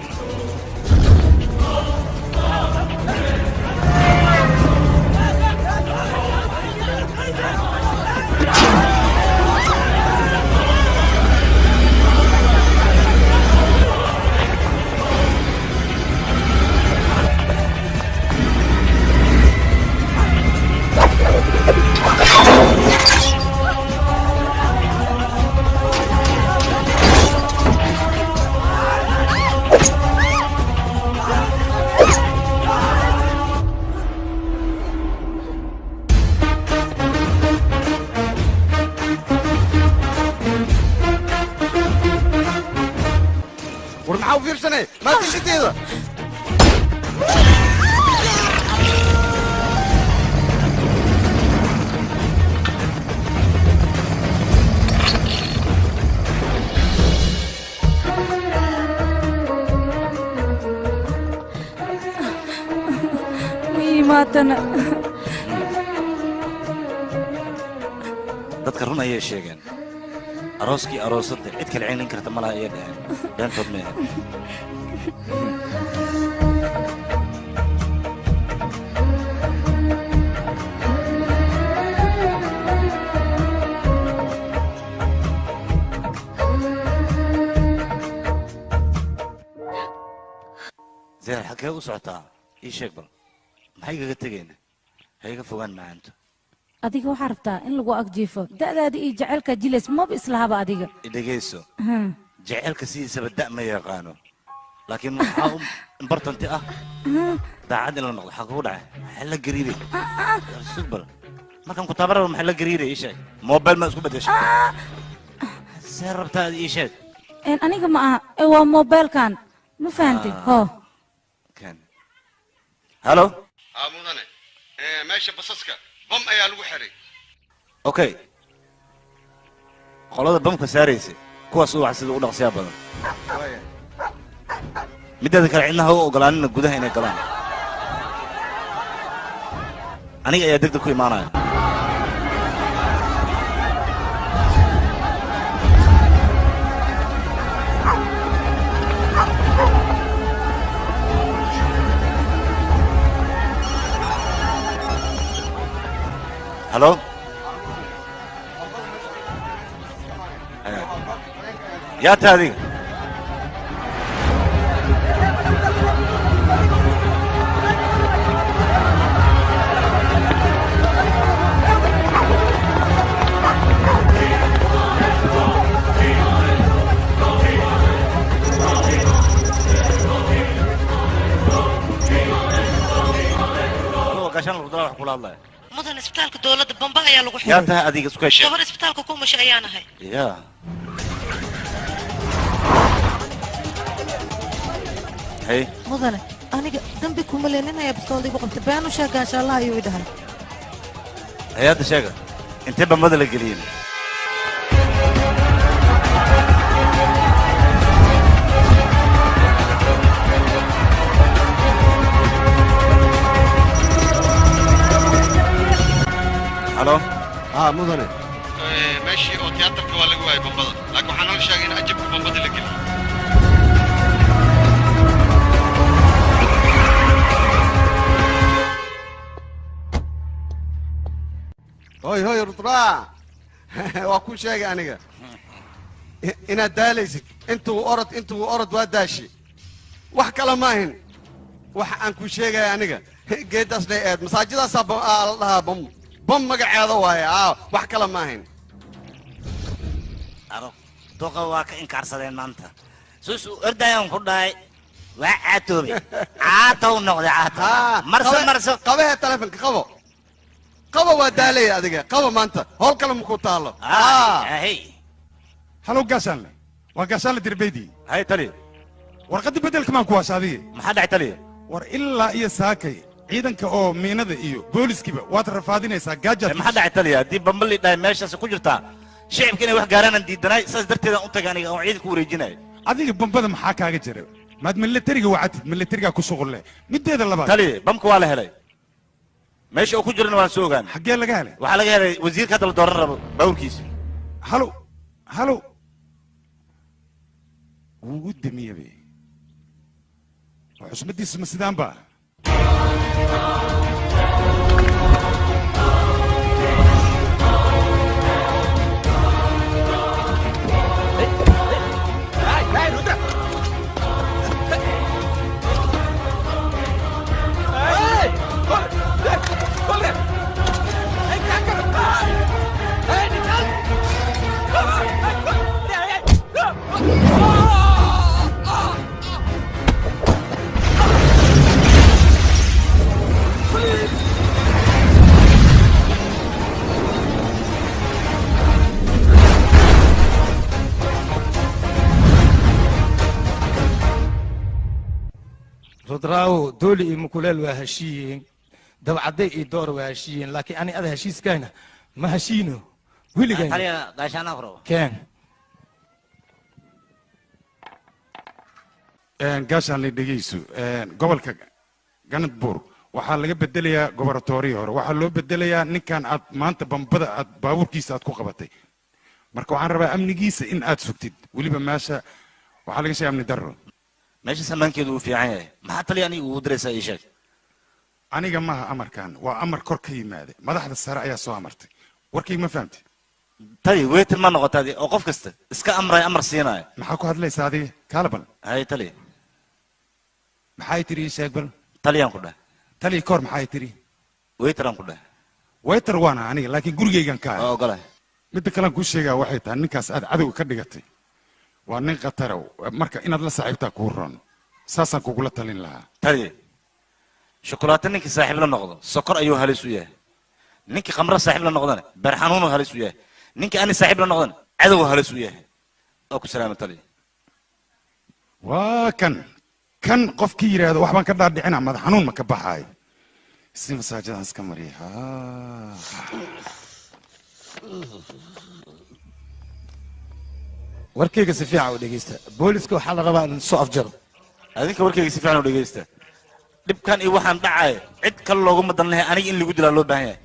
War maxaa u fiirsanay maa dishideeda? Ma iimaatana. Dadka run ayay sheegeen arooskii aroosadda cid kale celin karta malaha ayay dhaheen beentood ma ahayn. Zeer xagee u socotaa ii sheeg bal maxay igaga tegayna ha iga fogaan macaanto. Adiga waxaa rabtaa in lagu agjiifo da'daada iyo jacaylka jilays maba islahaba adiga. Dhegayso jacaylka sidiisaba da' ma yaqaano laakiin waxaa u importanti ah daacad in la noqdo. Xaa kugu dhacay maxaa la gariiray? Sug bal markaan ku taabaraba maxaa la gariiray ii sheeg. Mobile ma isku bedeshay? See rabtaa ii sheeg. Aniga ma aha, waa mobilkan. Ma fahantay? Hoo. Kan. Halo? Mudane, meesha basaska bam ayaa lagu xiray. Okay. Qolada bamka saaraysa kuwaas oo wax sida u dhaqsiya badan. Midada kale cidna ha u ogolaanina gudaha inay galaan. Aniga ayaa degdeg ku imaanaya. Halo? Yaa tahay adiga? Adoo gashaan rudraa wax kula hadlaya. Mudan, isbitaalka dowladda bamba ayaa lagu Yaa xiray. Tahay adiga isku heshay. Gabar isbitaalka ku umushay ayaan ahay. Yaa. Hey. Mudane, aniga dambi kuma leeninaya, bistoolada igu qabtay. Been u sheeg gaashaalaha ayuu i dhahay. Hay-adda sheega intee bambada la geliyeen? Halo? Haa mudane, meeshii oo tiyaatarka waa laga waayay bambada, laakiin waxaa nala sheegay in ajabka bambada la geliyey. Hoy hoy Rudraa, waa kuu sheegay aniga inaad daalaysid. Intuu orod, intuu orod, waa daashi. Wax kale maahin waxa aan kuu sheegaya aniga. Geedaas lay eed masaajidaasaa la dhahaa bam bam magaceeda waaye. Wax kale maahin. Aro duqa waa ka inkaarsadeen maanta. Sus u ordayaan ku dhahay, waa caatoobay, caatow noqday, caato marso marso. Qabahe telefonka, qabo qabo, waa daalaya adiga. Qabo, maanta howl kale maku taalo. Halo gaashaanle, waa gaashaanle dirbeydi. Hay tali. Warqadii beddelka maan kuwaas adiga. Maxaa dhacay tali? War ilaa iyo saakay ciidanka oo miinada iyo booliskiiba waad rafaadinaysaa gaajaad. Maxaa dhacay tali? Haddii bamba la dhahay meeshaas ku jirtaa, shicibka inay wax gaaraan aan diidanay, saas darteedaan u tagay aniga oo ciidanka ku wareejinaya. Adiga bambada maxaa kaaga jira? Maad militariga wacatid, militarigaa ku shuqul leh. Mideeda labaad tali, bamka waa la helay, meesha uu ku jirana waan soo ogaan. Xaggee laga helay? Waxaa laga helay wasiirka hadda la dooran rabo bawrkiisa. Halo halo, wuu u damiyabe xusmadiisu ma sidaan ba? Rudraawo, dooli iyo mukuleel waa heshiiyeen, dabcadday iyo door waa heshiiyeen, laakiin ani ada heshiiskayna ma heshiino weligayna. Taliya, gaashaana furo. Keen. Gaashaan la dhegeyso, gobolka Ganadbuur waxaa laga bedelayaa goboratoorihii hore, waxaa loo bedelayaa ninkan aad maanta bambada aad baabuurkiisa aad ku qabatay. Marka waxaan rabaa amnigiisa in aad sugtid. Weliba meesha waxaa laga sheegay amni darro. Meesha samaankeedu uu fiican yahay. Maxaa taliya aniga ugu diraysaa, ii sheeg? Aniga maaha amarkan, waa amar kor ka yimaada, madaxda sare ayaa soo amartay. Warkayga ma fahamtay? Tali, weetir ma noqotaadi oo qof kasta iska amraya, amar siinaya? Maxaa ku hadlaysaa adiga? Kaala bal. Hay tali. Maxay tiri, ii sheeg bal. Taliyaan ku dheh. Tali koor maxay tiri? Weyteraan ku dheh. Weyter waana aniga, laakiin gurigaygan ka waa ogolahay. Midda kalean kuu sheegaa waxay tahay, ninkaas aad cadowga ka dhigatay waa nin khatara, marka inaad la saaxiibtaa kuu roon, saasaan kugula talin lahaa. Tali, shukulaato ninkii saaxiib la noqdo sokor ayuu halis u yahay, ninkii khamro saaxiib la noqdana beer xanuunuu halis u yahay, ninkii ani saaxiib la noqdana cadow halis u yahay. Waa ku salaama tali. Waa kan kan qofkii yidhaahdo wax baan ka dhaadhicina, madax xanuun ma ka baxaayo. Si masaajadaan iska mariya. Warkayga si fiican u dhegeysta. Booliska waxaa la rabaa in soo afjaro. Adinka warkayga si fiican u dhegeysta. Dhibkan iyo waxaan dhacay cid kale looguma dan lahay, aniga in lagu dilaa loo baahan yahay.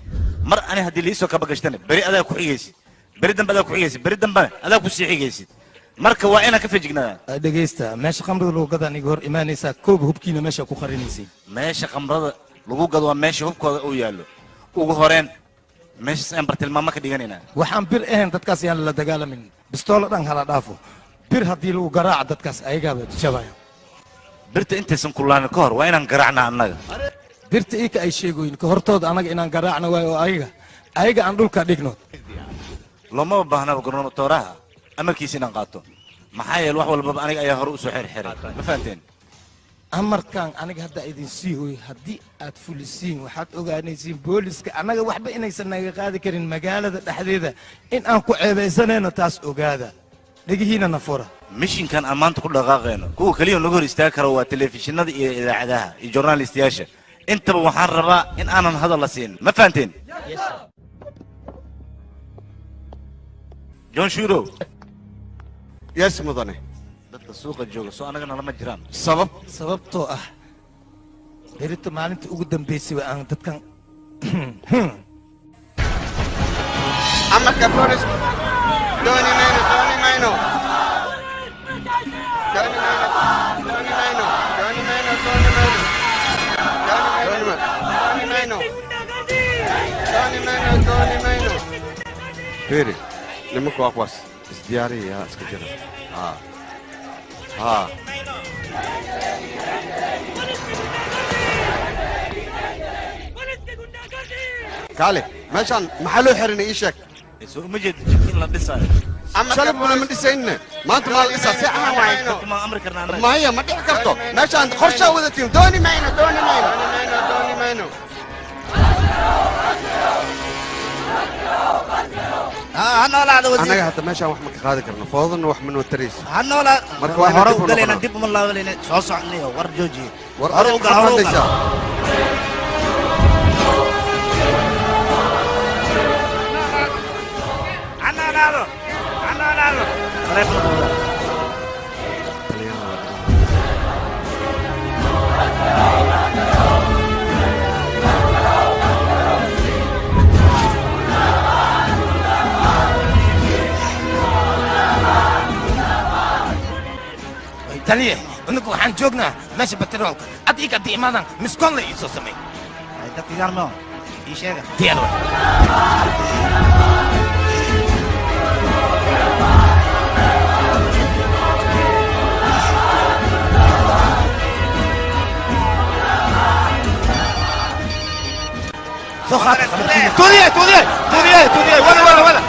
Mar ani haddii liisoo kaba gashtana, beri adaa ku xigaysid, beri dambe adaa ku xigaysid, beri dambena adaa ku sii xigaysid. Marka waa inaan ka feejignaadaan. Dhegeysta, meesha khamrada lagu gada aniga hor imaanaysaa, koob hubkiina meesha ku qarinaysiin. Meesha khamrada lagu gado waa meesha hubkooda uu yaallo. Ugu horeen meeshaas ayaan bartilmaamo ka dhiganaynaa. Waxaan bir ahayn dadkaas yaan la dagaalamin. Bistoolo dhan hala dhaafo. Bir haddii lagu garaaco dadkaas ayagaaba jabaya. Birta intaysan kulaanin ka hor waa inaan garaacnaa annaga. Birta iika ay sheegoyin ka hortooda annaga inaan garaacno waayo, oo ayaga aan dhulka dhigno. Loomaba baahnaba gornatooraha amarkiisa inaan qaato, maxaa yeele wax walbaba aniga ayaa hore usoo xirxiray. Ma fahanteen? Amarkan aniga hadda idin sii hooyo, haddii aad fulisiin waxaad ogaanaysiin booliska annaga waxba inaysan naga qaadi karin magaalada dhexdeeda, in aan ku ceebaysanayno. Taas ogaada, dhegihiina na fura. Mishinkan aan maanta ku dhaqaaqayno kuwa keliya lagu hor istaagi karo waa telefishinada iyo idaacadaha iyo journalistayaasha. Intaba waxaan rabaa in aanan hadal la siin. Ma fahanteen? John Shuro. Yes mudane. Dadka suuqa jooga soo annagana lama jiraan. Sabab? Sababtoo ah berito maalinta ugu dambaysay waa aan dadkan. Amarka boolis, dooni mayno, dooni mayno, dooni mayno, dooni mayno, dooni mayno, dooni mayno, dooni mayno, dooni mayno, dooni mayno. Fiiri, nimanku waa kuwaas isdiyaariya, iska jira. Haa haa. Kaale, meeshaan maxaa loo xirinay? Ii sheeg. Soo uma jeeda jidka in la dhisaayo? Shalay buna ma dhisayne, maanta maa la dhisaa? Si ahaan waaye. Ma amri karnaa annaga? Maya, ma dhici karto. Meeshaan qorshaa wadatiin. Dooni mayno, dooni mayno, dooni mayno. Ha noolaada wasiir. Annaga hadda meeshaan wax ma ka qaadi karno, foodana wax ma noo tarayso. Ha noolaa. Marka waa hore inaan dib u u galayna noqonaa. Dib uma laabanayna, soo soconnayo. War joojiye. War hore u adiga gal, maxaad hore u gal. Hadlaysaa? Ha noolaado, ha noolaado. Taleefon u gal. Taliyaha waa dhiman. Taliye, inagu waxaan joognaa meesha batroolka. Adiga haddii imaadaan miskoon la iisoo samey. Dadka yarmo ii sheega. Diyaar waay. Soo qaata khabarkiina. Tuudiye, tuudiye, tuudiye, tuudiye, wada, wada, wada.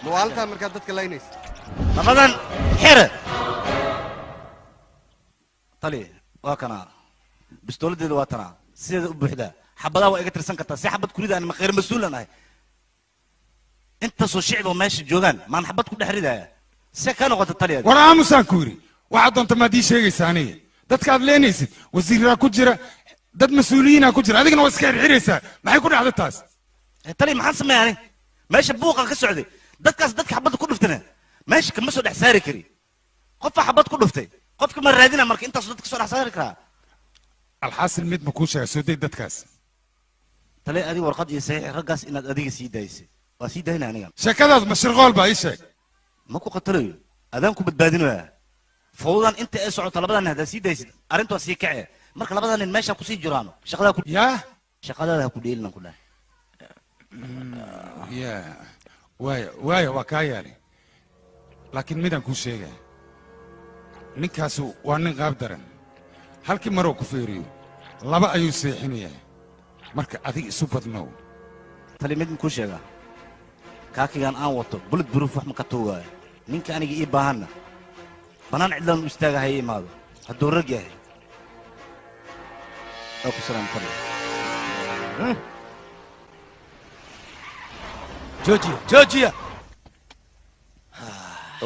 Mawaaltaa markaad dadka laynaysa. Labadan xere. Tali waa kana bistooladeeda waa tanaa sideeda u buuxdaa xabadaha waa iga tirsan kartaa si xabad kurida aan khayr mas-uulan ahay intaasoo shicib oo meesha joogaan maan xabad ku dhex ridaaya see ka noqota tali adiga? War aamusaan ku yidhi waxaad doonta maad ii sheegaysaa aniga dadka aad leenaysid wasiiraa ku jira dad mas-uuliyiinaa ku jira adigana waa iska xirxiraysaa maxay ku dhacday taas tali maxaan sameeya ani meesha buuqa ka socday dadkaas dadka xabadda ku dhuftana meesha kama soo dhex saari kari qofaa xabad ku dhuftay qofka ma raadina marka intaasoo dadka soo dhex saari karaa alxaasil mid ma kuu sheega soo day dadkaas tali adiga warqad iyo saxiix raggaas inaad adiga sii daysay waa sii dayna aniga sheekadaas ma shirqool baa ii sheeg ma ku qatalayo adaan ku badbaadinaya fawdan inta ay socoto labadan nin haddaad sii daysid arrintu waa sii kacee marka labadan nin meesha kusii jiraano shaqadaa ku yaa shaqadaada ha ku dheelinan ku dhahay ya waaya waaya waa kaa yeelay laakiin midaan kuu sheegaya ninkaasu waa nin qaab daran halkii maroo ku feeriyo laba ayuu seexinayaa marka adiga isu badnow tali mid makuu sheegaa kaakigan aan wato bullet proof wax ma ka tuugaayo ninka aniga ii baahanna bannaan cidlaan u istaaga ha ii imaado hadduu rag yahay waa ku salaam tali joojiya joojiya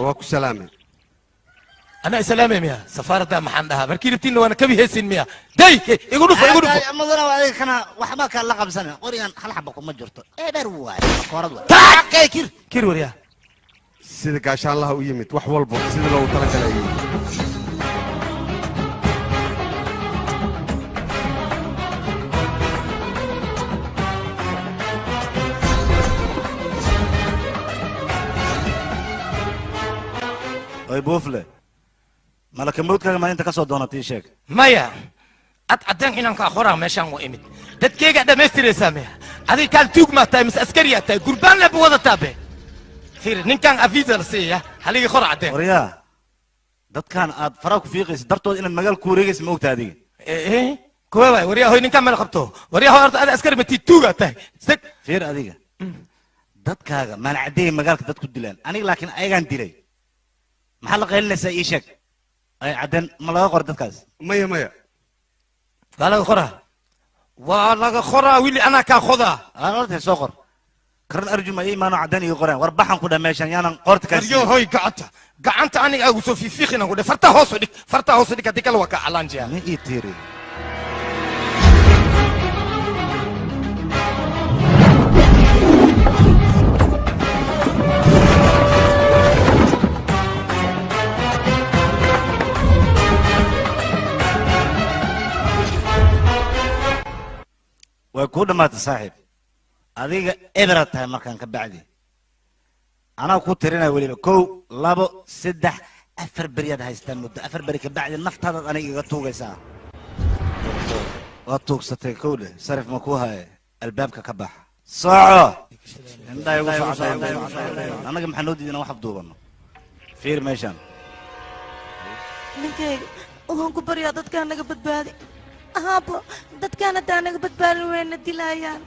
waa ku salaamay أنا سلامي ميا سفارة ده محندها بركي ربتين وأنا كبي هسين ميا داي يقولوا فا يقولوا فا mudana waa adiga kana waxba kaa la qabsana qorigan hal xaba kuma jirto eber waay koorad waay kir kir waryaa sida gaashaanlaha u yimid wax walba sida loogu talagalay ayuu yimid. Oy buufle malaka mawdkaaga maalinta ka soo doonatay ii sheeg maya ad caddeen inaan ka qoraa meeshaan waa imid dadkayga dhammaystiraysaa miya adiga kaal tuug maa tahay mise askariyaa tahay gurbaan leba wadataa be fiir ninkan afiisa la siiya haligi qor caddeen waryaa dadkan aad faraha ku fiiqaysa dartood inaad magaal ku wareegaysa ma ogta adiga ee kuwa waay waryaa hoy ninkan mala qabto waryaa hoy horta ada askari matii tuugaa tahay seg fiir adiga dadkaaga maan caddeeyay magaalka dad ku dilaan aniga laakiin ayagaan dilay maxaa la qaylinaysaa ii sheeg ay caddeen ma laga qoro dadkaas maya maya waa laga qoraa waa laga qoraa wili anaa kaa qodaa horta soo qor karan arjuma ii imaano caddeen iga qoreen war baxan ku dhah meeshan yaanan qoorta kaa waryo hoy gacanta gacanta aniga agu soo fiifiiqina ku dheh fartaa hoos u dhig fartaa hoos u dhig haddii kale waa kaa calaanjiya ma ii tiiri way kuu dhammaatay saaxiib adiga eberaad tahay markaan ka bacdi anaa ku tirinaya weliba 1 2 3 4 beriyaad haystaan muddo 4 beri ka bacdi naftaadaad aniga iga tuugaysaa waa tuugsatay kow dheh sarif ma kuu haye albaabka ka bax soco indhaha igu soo caddayn annaga maxaa noo diiday inaan wax afduubanno fiir meeshaan ninkayga waxaan ku baryaa dadkaan naga badbaadi haabo dadkaan haddaa naga badbaadin wayna dilaayaan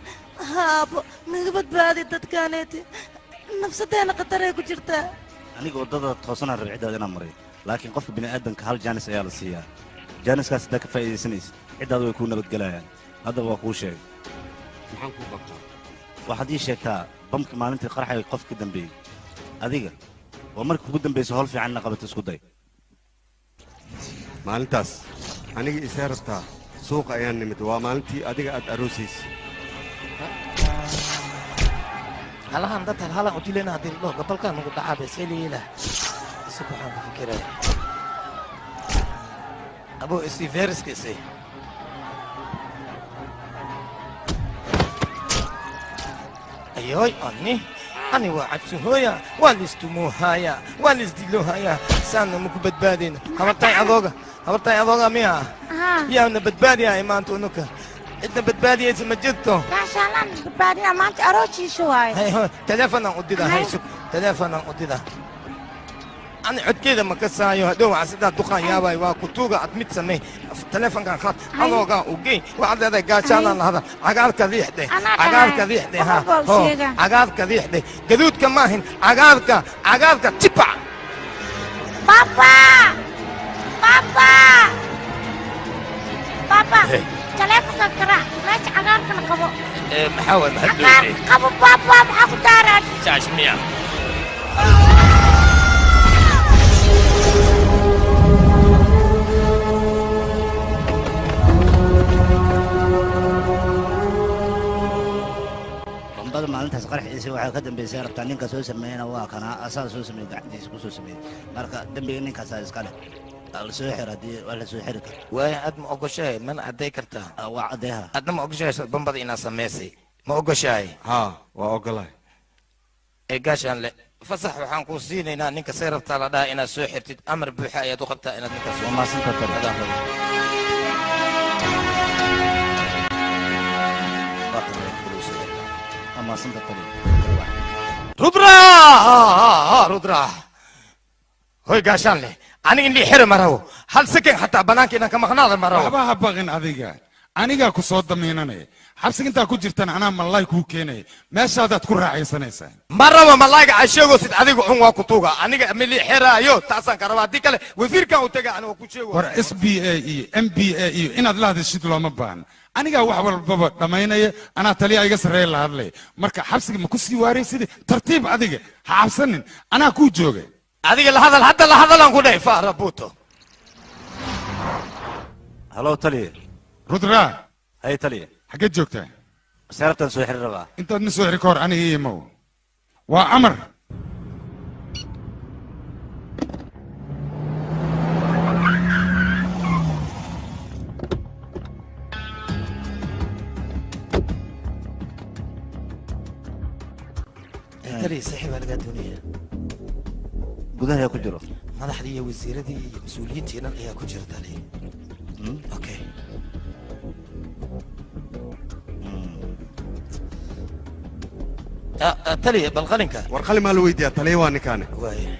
haabo naga badbaadi dadkaaneeti nafsadeena khataray ku jirtaa aniga waddada toosanaan raba ciddaada inaan maray laakiin qofka bini'aadanka hal jaanis ayaa la siiyaa jaaniskaas haddaa ka faa'iidaysanaysid ciddaada way kuu nabadgelayaan haddaba waa kuu sheegay maxaan kuu qabtaa waxaad ii sheegtaa bamkii maalintii qarxay qof ka dambeeyey adiga waa markii kugu dambaysa howl fiicanna qabato isku day maalintaas aniga isee rabtaa suuqa ayaan nimid waa maalintii adiga aad aroosaysay halahan dad halhalan u dilayna haddii la dhaho gobolkan nagu dhacaa bay seliila isagu waxaan ku fikiraya abo isii fayraska isii ayoy ani ani waa cabsihooya waa laistumuuhaaya waa laisdilohaya saanna maku badbaadayna habartay adooga habartay adooga miya yaana badbaadiyahay maanta unuka cidna badbaadiyaysa ma jirto gaashaalaan badbaadina maanta arooshiisa waaye teleefonaan u didaa hayso teleefonaan u didaa Ani codkeeda ma ka saayo hadhow waxaa sidaa duqaan yaabay waa kutuuga ad mid samey taleefankan qaad adoogaa u geyn waxaad leedahay gaashaanaan lahada cagaarka riixde cagaarka riixde ha ho cagaarka riixde gaduudka maahin cagaarka cagaarka tipa Papa Papa Papa taleefanka garaac meesha cagaarkana qabo maxaa waay maxaad cagaarka qabo papa maxaa ku daaran jaash miya bombada maalintaas qarxiisa waxaa ka dambeysay rabtaa ninka soo sameeyana waa kana asaa soo sameeyey gacantiisa ku soo sameeyey marka dembiga ninkaasaa iska leh la soo xir haddii waa la soo xiri kara waaya aad ma ogoshahay mana cadday kartaa waa caddeeha adna ma ogoshahay bombada inaad samaysay ma ogoshahay haa waa ogolahay ee gaashaan le fasax waxaan kuu siinaynaa ninka say rabtaa la dhaha inaad soo xirtid amar buuxa ayaad u qabtaa inaad ninkaas waa mahadsantaa tali waa mahadsantaa tali rudra rudra hoy gaashaan leh aniga in lii xiri ma rabo hal second xataa banaanka inaan ka maqnaada ma rabo waxba ha baqin adiga anigaa ku soo damiinanaya xabsiga intaa ku jirtan anaa malaay kuu keenaya meeshaadaad ku raaxaysanaysaa ma rabo malaayga casheegoosid adiga cun waa ku tuuga aniga ma lii xiraayo taasaan ka rabaa haddii kale wasiirkan u taga aniga ku sheego war s b a iyo m b a iyo inaad la hadashid looma baahna anigaa wax walbaba dhammaynaya anaa taliya iga sarreeya la hadlaya marka xabsiga ma ku sii waaraysid tartiib adiga ha cabsanin anaa kuu jooga adiga la hadal hadda la hadalaan ku dhahay faara buuto halow taliye rudra hay taliye xaggeed joogtaa seerabtaan soo xiri rabaa intaad ma soo xiri ka hor aniga ii imow waa amar taliye saaxiib aa lagaa doonaya gudaha ayaa ku jiro madaxdii iyo wasiiradii iyo mas-uuliyiintii dhan ayaa ku jira taliye okay taliye bal qalinka war qalin maa la weydiiyaa taliye waa ninkaani waaya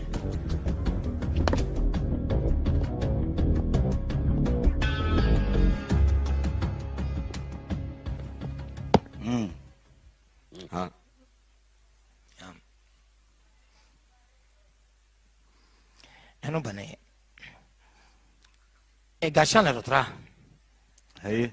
ha anu baneeye ee gaashaan le rudraa haye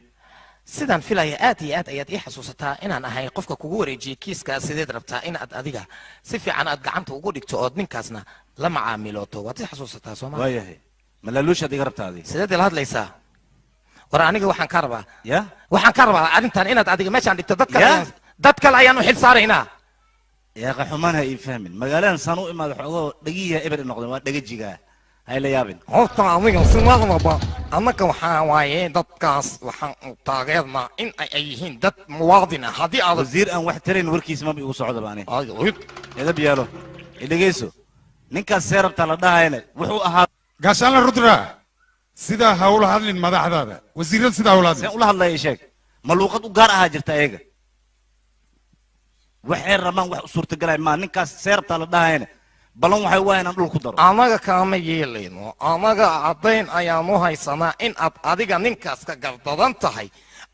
sidaan filaya aad iyo aad ayaad ii xasuusataa inaan ahay qofka kugu wareejiyey kiiska sideed rabtaa in aad adiga si fiican aad gacanta ugu dhigto ood ninkaasna la macaamilooto waad i xasuusataa sooma waayahay ma laaluushaad iga rabtaa adiga sideed ila hadlaysaa war aniga waxaan ka rabaa ya waxaan ka rabaa arrintan inaad adiga meeshaan dhigto dad kale dad kale ayaan u xil saaraynaa yaa qaxumaan ha ii fahmin magaaladan saan u imaada xoogoo dhagihiya eber i noqdeen waa dhagajigaa hay la yaabin horta adiga simadaba annaga waxaa waaye dadkaas waxaan u taageernaa in ay yihiin dad muwaadin ah haddii aad wasiir aan wax tarayn warkiisa maba igu socdaba ani edab yeelo idhegeyso ninkaas see rabtaa la dhahayana wuxuu ahaa gaashaanla rudra sidaa ha ula hadlin madaxdaada wasiirada sidaa ula hadlin seen ula hadlaya sheeg ma luuqad u gaar ahaa jirta ayaga waxay rabaan wax u suurtagalaya maa ninkaas see rabtaa la dhahayana balan waxay waa inaan dhul ku daro anaga kaama yeelayno anaga caddayn ayaanu haysanaa in aad adiga ninkaas ka gardadan tahay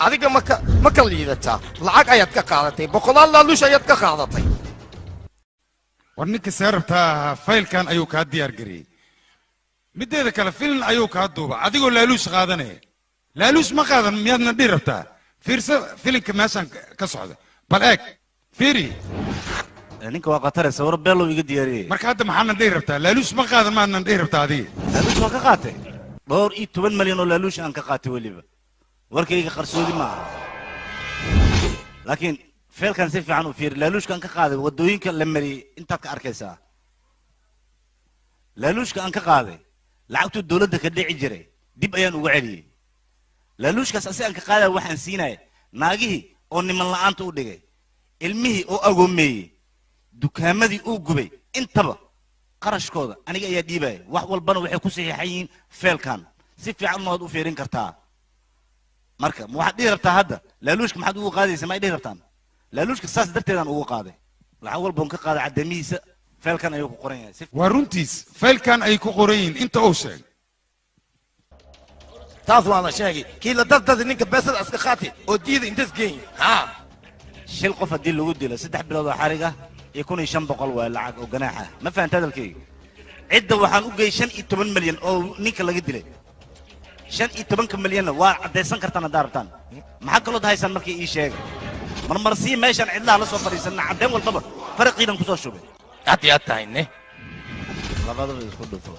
adiga maka ma ka liidataa lacag ayaad ka qaadatay boqolaal laaluush ayaad ka qaadatay war ninka see rabtaa ahaa faylkan ayuu kaa diyaar gareeyey mideeda kale filin ayuu kaa duuba adigoo laaluush qaadanaya laaluush ma qaadan miyaadna dhihi rabtaa fiirso filinka meeshaan ka socda bal eeg fiiri ninka waa khatare sawiro beelow iga diyaariyey marka hadda maxaadna dhihi rabtaa laaluush ma qaadan maadna dhihi rabtaa adiga laaluush waa ka qaatay dhowr iyo toban malyan oo laaluush aan ka qaatay weliba warkayga qarsoodi ma aha laakiin feelkan si fiican u fiiri laaluushka aan ka qaaday waddooyinka la mariyey intaad ka arkaysaa laaluushka aan ka qaaday lacagtuu dowladda ka dhici jiray dib ayaan uga celiyey laaluushkaas asi aan ka qaadaya waxaan siinaya naagihii oo niman la'aanta u dhigay ilmihii oo agoomeeyey dukaamadii uu gubay intaba qarashkooda aniga ayaa dhiibaya wax walbana waxay ku saxiixan yihiin feelkan si fiican waad u fiirin kartaa marka ma waxaad dhihi rabtaa hadda laaluushka maxaad ugu qaadaysa ma ay dhihi rabtaan laaluushka saas darteedaan ugu qaaday lacag walba on ka qaaday caddamihiisa Feelkan ayuu ku qoran yahay. Waa runtiis, faylkan ay ku qoran yihiin inta uu sheegay. Taas waa la sheegay, kii la dardada ninka beesada iska qaatay oo diida intas geyn haa. Shil qof haddii lagu dilo 3 bilood oo xarig ah iyo 1500 waa lacag oo ganaax ah. Ma fahanta hadalkayga? Cidda waxaan u geeyey 15 milyan oo ninka laga dilay. 15 milyanna waa caddaysan kartaan haddaa rabtaan. Maxaa kaloo haysaan markii ii sheega? Marmarsii meeshaan cidlaha la soo fadhiisanna caddayn walbaba faraqiidan kusoo shubay. Aad iyo aad tahay ne. Labadaba isku dhufo,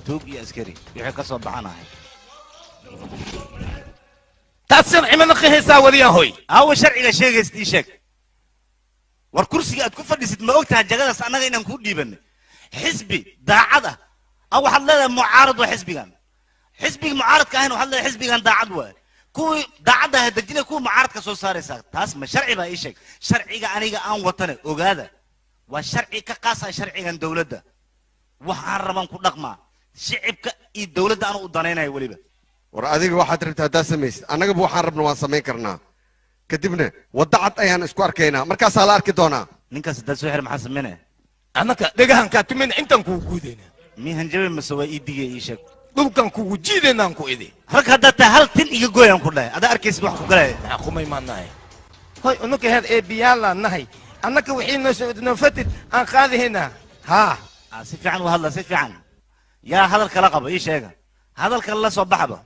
tuug iyo askari wixii ka soo baxanahay. Taas sharci ma naqihaysaa waliyaa hoy? Aawa sharciga sheegaysid ii sheeg. War kursiga aad ku fadhisid ma og tahay jagadaas annaga inaan kuu dhiibanay? Xisbi daacad ah waxaad leedahay mucaarad waa xisbigan. Xisbiga mucaaradka ahayna waxaad leedahay xisbigan daacad waaye. Kuwii daacadda ah dejinaya, kuwii mucaaradka soo saaraysaa. Taas ma sharci baa ii sheeg? Sharciga aniga aan watane ogaada waa sharci ka qaasa sharcigan dowladda. Waxaan rabaan ku dhaqmaa shicibka iyo dowladda anu u danaynaya weliba. War adiga waxaad rabtaa haddaad samaysid, annagaba waxaan rabna waan samayn karnaa. Kadibna wadda cad ayaan isku arkaynaa, markaasaa la arki doonaa. Ninkaas haddaad soo xir maxaa samaynaya? Annaka dhegahan kaa tumayna intaan kugu guudayna. Mii hanjabe mase waa ii digaya ii sheeg? Dhulkan kugu jiidaynaan ku idi. Rag haddaad tahay hal tin iga gooyaan ku dhahay, adaa arkaysid wax ku galaya. Maxaa qumay maan nahay hoy, unuka heer eebiyaalaan nahay. Annaka wixii noo soo noo fatid aan qaadihaynaa haa. Si fiican u hadla, si fiican. Yaa hadal kala qaba ii sheega, hadalka la soo baxba.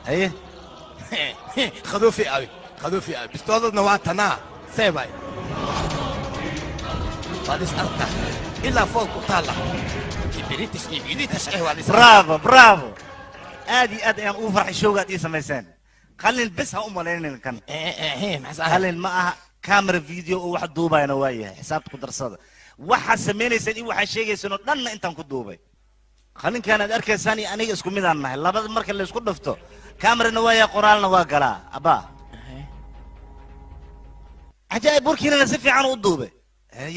Haye khaduufi abi, khaduufi abi, bistoodadna waa tanaa seebay waad is arkaa ilaa fool ku taalla. British iyo British eh waa is. Bravo, bravo, aad iyo aad ayaan ugu farxay showga aad ii samayseen. Qalin bes ha u malaynin, kan qalin ma aha, camera video oo wax duubayana waa yahay. Xisaabta ku darsada waxaad samaynaysaan iyo waxaad sheegaysaan oo dhanna intaan ku duubay. Qalinkaan aad arkaysaan iyo aniga isku midaan nahay, labada marka la isku dhufto camerana waa yahay, qoraalna waa galaa. Abaa cajaa'ib, warkiinana si fiican u duubay.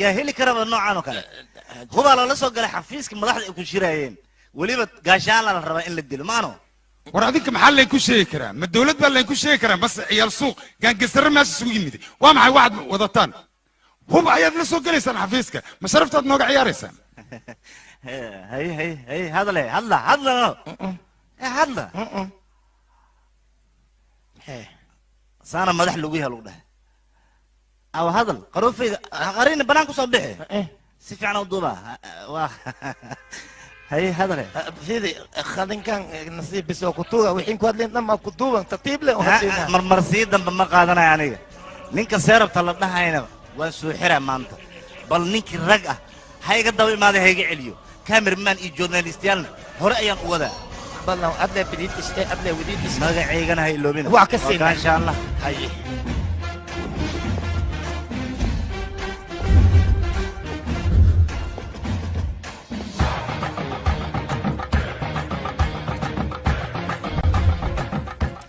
Yaa heli karaba noocan oo kale? Hubaa loola soo galay xafiiska madaxda ay ku shiraayeen, weliba gaashaana la rabaa in la dilo maano. War adinka maxaa laynku sheegi karaa? Ma dowlad baa laynku sheegi karaa mase ciyaal suuq gaangasarre meesha isugu yimid? Waa maxay waxaad wadataan? Hub ayaad la soo gelaysaan xafiiska, ma sharaftaad nooga ciyaaraysaan? Hay hay hay, hadle, hadla, hadla, hadla. Saana madax lagu yahay lagu dhahay. Aw hadal qaroofayda qarina banaan kusoo bixi, si fiican u duuba. Waa hay, hadale. Fidi qalinkan nasiib bisoo ku tuuga, wixii ku hadleen dhan maa ku duuban tartiib leh. Marmarsii dambe ma qaadanayo aniga. Ninka seerabta la dhahayna waan soo xiraa maanta. Bal ninkii rag ah ha iga daba imaaday, ha iga celiyo. Cameraman iyo journalistayaalna hore ayaan u wadaa. Ballan adle british ee adle wadiitis. Magacaygana ha iloobina. Waa ka siinaa insha Allah. Haye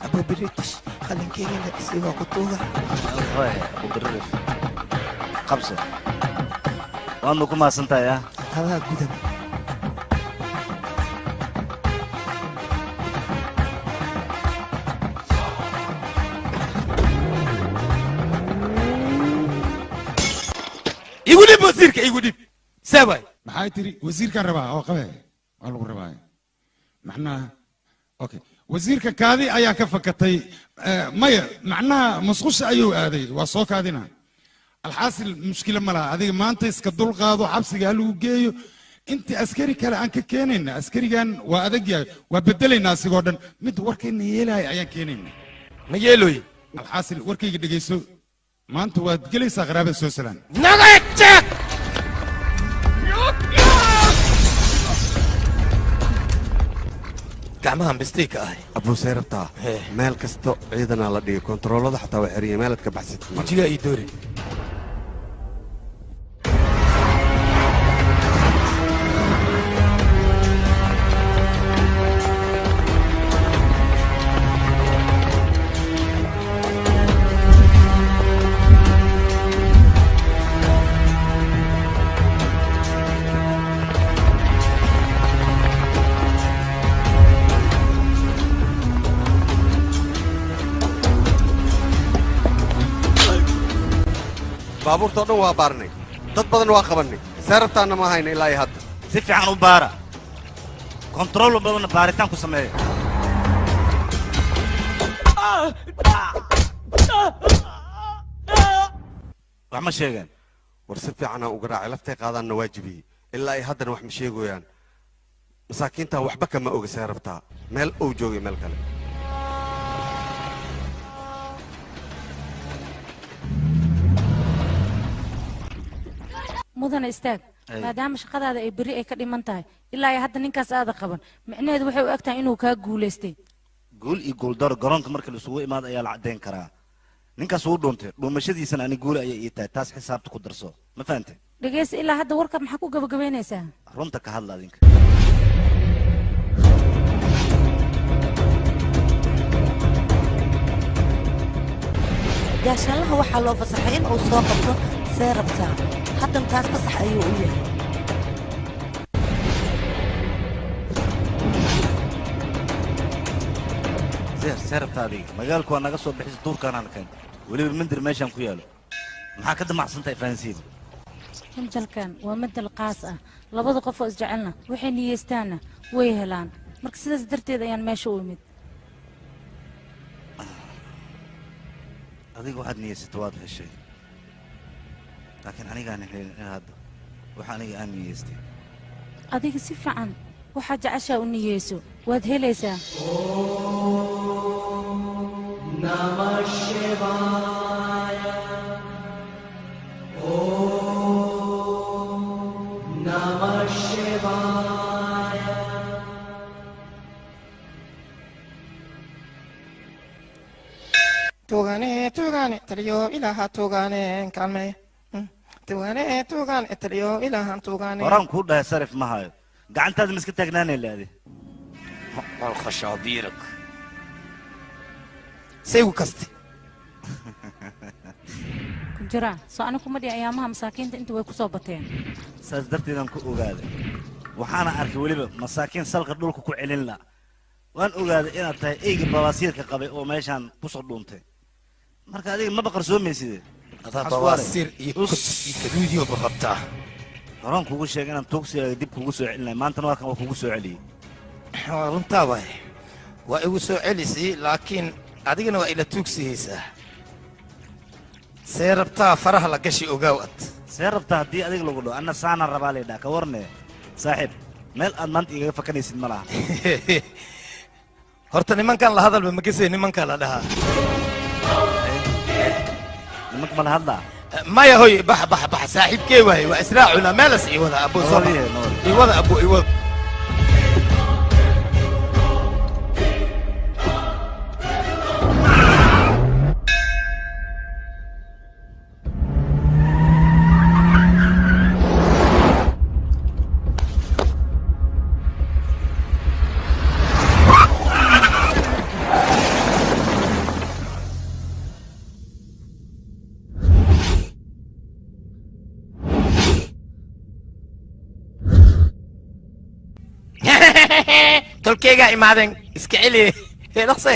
abu british, qalinkeygana isagoo ku tuuga. Abu British qabso, waadna ku mahadsantahay. Ah adaa gudan. Igu dhib wasiirka, igu dhib seebay. Maxay tiri? Wasiirkaan rabaa oo qabe waa lagu rabaa macnaha. Okay, wasiirka kaadi ayaa ka fakatay. Maya, macnaha musqusha ayuu aaday, waa soo kaadina. Alxaasil mushkilo ma laha, adiga maanta iska dul qaado, xabsiga ha lagu geeyo inta askari kale aan ka keenayna. Askarigan waa adag yahay, waa bedelaynaa asigoo dhan, mid warkayna yeelaya ayaan keenayna. Ma yeeloy? Alxaasil warkayga dhegayso, maanta waad gelaysaa qaraabada soo salaan. Naga jeeg. Gacmahan bistiika ahay. Abuusay rabtaa meel kasto ciidanaa la dhigay, kontaroolada xataa waa xeriya, meelaad ka baxsid. Wejigaa ii doori. Baabuurta oo dhan waa baarnay, dad badan waa qabannay, See rabtaanna ma hayna ilaa iyo hadda. Si fiican u baara, kontarool badanna baaritaan ku sameeya. Wax ma sheegeen? War si fiicanaan u garaacay, laftay qaadaanna waajibiyey, ilaa ay haddana wax ma sheegooyaan. Masaakiintan waxba kama oga see rabtaa meel uu joogay meel kale. Mudana istaag. Maadaama shaqadaada ay berri ay ka dhiman tahay, ilaa ay hadda ninkaas aada qaban, micnaheedu waxay u eg tahay inuu kaa guulaystay. Guul iyo guuldaro garoonka marka la isugu imaado ayaa la caddayn karaa. Ninkaas wuu dhuuntay, dhuumashadiisana ani guul ayay ii tahay, taas xisaabta ku darso. Ma fahantay? Dhegaysa, ilaa hadda warka maxaa ku gabagabaynaysaa? Runta ka hadla adinka. Gaashaanlaha waxaa loo fasaxay in uu soo qabto see rabtaa, haddan taas fasax ayuu u yahay. Seer, see rabtaa adiga magaalku waa naga soo bixisa, duurkaanaana keentay, weliba mandir meeshaan ku yaalo. Maxaa ka damacsan tahay fahansiida? Madalkan waa madal qaas ah, labada qof oo isjecelna waxay niyeystaanna way helaan. Marka sidaas darteed ayaan meesha u imid. Adiga waxaad niyeysatay waad heshay, laakiin anigaan helin in hadda waxa aniga aan niyeystay. Adiga si fiican waxaad jeceshaa u niyeyso, waad helaysaa. Namah Shivaya. Om Namah Shivaya. Tuugane, tuugane, taliyo ilaaha, tuugane kaalmee. Tuugane, tuugane, taliyo ilaahan, tuugane. Horaan kuu dhahay sarif ma hayo, gacantaada ma iska taagnaanay laadi. Khashaabiirak saygu kaste. Kunjira soo anigu kuma dhihi ayaamaha masaakiinta inta way ku soo bateen. Saas darteedaan ku ogaaday, waxaana arkay weliba masaakiin salka dhulka ku celin la. Waan ogaaday inaad tahay eyga babaasiirka qabay oo meeshaan kusoo dhuuntay. Marka adiga maba qarsoomayside. Adaa babaasiir iyo kod iyo kaduudiyoba qabtaa. Horaan kugu sheegay inaan tuugsigaaga dib kugu soo celinay, maantana waa kan, waa kugu soo celiyey. Waa runtaa waay, waa igu soo celisay, laakiin adigana waa ila tuugsihaysaa. See rabtaa faraha la gashi, ogaaw ad. See rabtaa haddii adiga lagu dhaho, anna saanaan rabaa laydhaha. Ka warne saaxiib, meel aad maanta igaga fakanaysid ma laha. Horta nimankan la hadalba magesay, nimankaa la dhahaa. Nimanka ma la hadlaa? Maya hoy, bax bax bax, saaxiibkee waaye, waa israacuna meelas. Ii wada abo, soo bax. Ii wada abo, ii wada. Tolkeygaa imaadeen, iska celi dhaqse.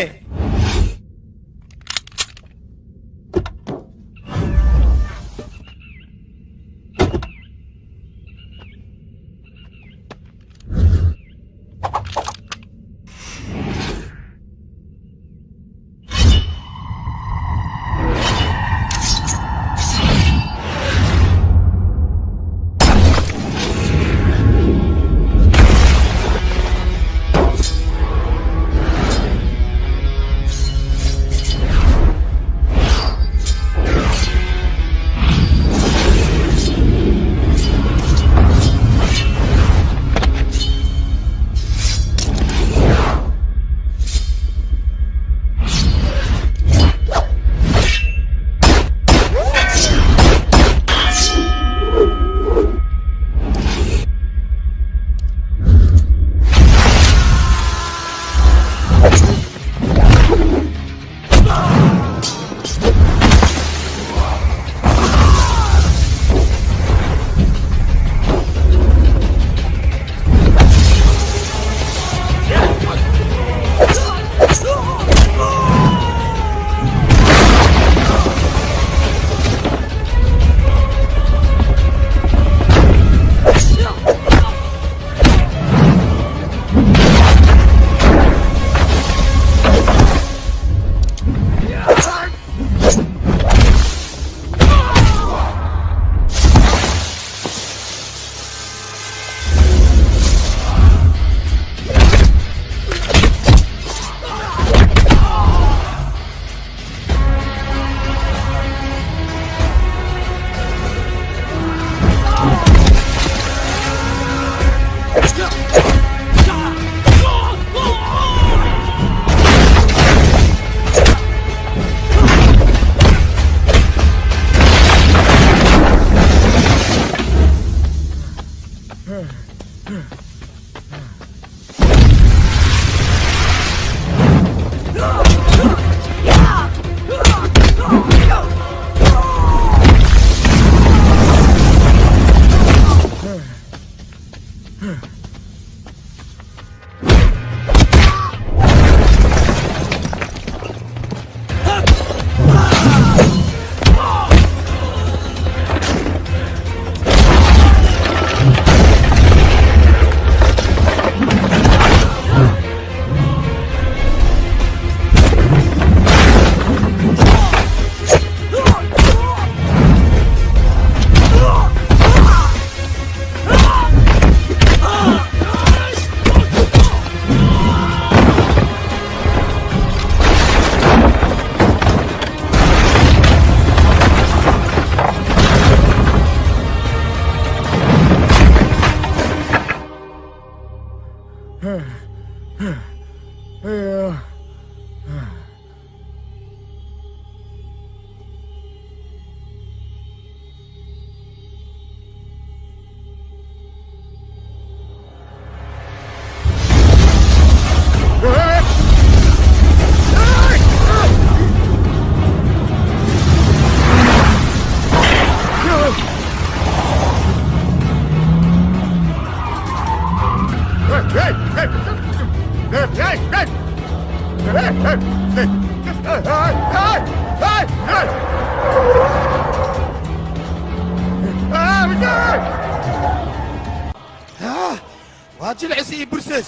Waa jilcis iyo bursees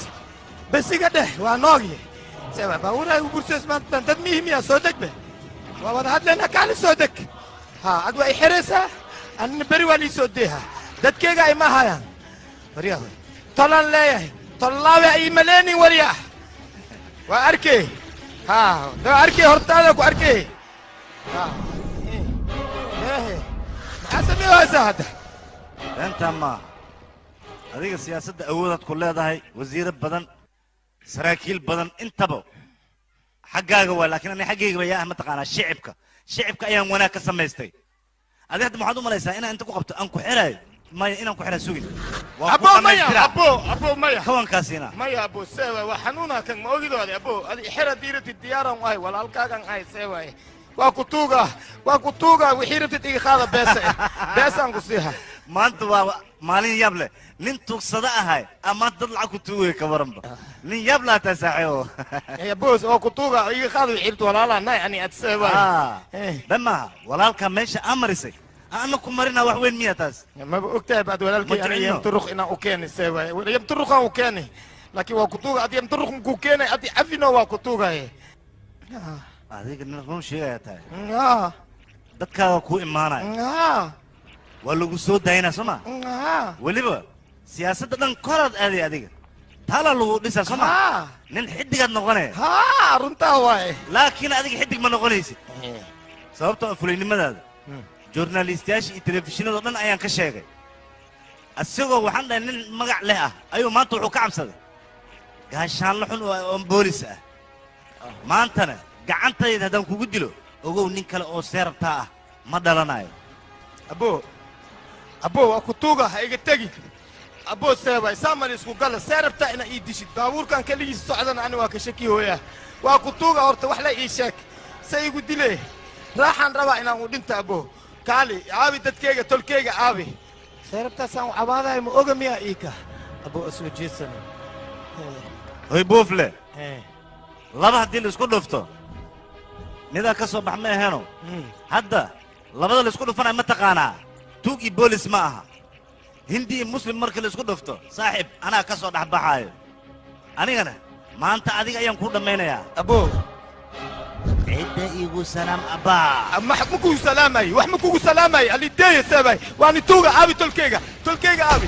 bas iga dheh waa noogi baabuuraagu bursees maanta dad mihi miyaa soo degbe waa wada hadlaynaa kaali soo deg ha ad waa i xiraysaa anina beri waa lii soo deeha dadkeyga ay ma hayaan waryaa tolan leeyahay tollaawe ay maleenin waryaa waa arkey ha waa arkey hortaada ku arkey ha maxaa sameeyaysaa hadda beentaa maaha adiga siyaasadda awoodaad ku leedahay wasiiro badan saraakiil badan intaba xaggaaga waa laakiin ani xaggaygaba yaa ah mataqaanaa shicibka shicibka ayaan wanaag ka samaystay adiga hadda maxaad u malaysaa inaan inta ku qabto aan ku xiraayo maya inaan ku xiraa sugin abo maya abo abo maya kawankaasina maya abo seewaay waa xanuunaa kan ma ogidoode abo adi xira diiratid diyaaran ahay walaalkaagan ahay seewaay waa ku tuuga waa ku tuuga wixii rabtid iga qaada beesa beesaan ku siiha maanta waa maalin yaab leh nin tuugsada ahay ama dad lacag ku tuugaya ka waranba nin yaab laa taa saaxiibo boos oo ku tuuga iga qaada wixii rabtid walaalaa nahay ani ad seewaay ben maaha walaalka meesha aan marisay ana ku marinaa wax weyn miya taas maba ogtahay baad walaalkay ani yamturuq inaan u keenay seewaay yamturuqaan u keenay laakiin waa ku tuuga adi yamturuq makuu keenay adi cafino waa ku tuugaya adiga nin run sheegaya tahay dadkaaga kuu imaanaya waa lagu soo daayinaa soo ma weliba siyaasadda dhan koraad aaday adiga taalaa lagu dhisaa soo ma nin xiddigaad noqonaya runtaa waaye laakiin adiga xiddig ma noqonaysid sababtoo fulaynimadaada joornaalistayaasha iyo telefishinadoo dhan ayaan ka sheegay isagoo waxaan dhahay nin magac leh ah ayuu maanta wuxuu ka cabsaday gaashaanlo xun oo boolis ah maantana gacantayda haddaan kugu dilo ogow nin kale oo seerabtaa ah ma dhalanayo abo abo waa ku tuuga ha iga tegi abo seebay saamal isku gala seerabtaa inaa ii dishid baabuurkan keligiis socdana ani waa ka shaki hooyaa waa ku tuuga horta wax la ii sheeg se igu dile raaxaan rabaa inaan u dhinta abo kaali aabi dadkeyga tolkeyga aabi seerabtaasaan u cabaadayo ma oga miyaa iika abo asoo jeesana hoy buufle laba haddii laisku dhufto midaa ka soo bax ma aheno hadda labada laisku dhufanayo ma taqaanaa tuug iyo boolis ma aha hindi iyo muslim marka laisku dhufto saaxiib anaa ka soo dhexbaxaayo anigana maanta adiga ayaan kuu dhammaynayaa abo cidda igu salaam abbaa ma kugu salaamayo wax ma kugu salaamayo alideeya seebay waani tuuga aabi tolkeyga tolkeyga aabi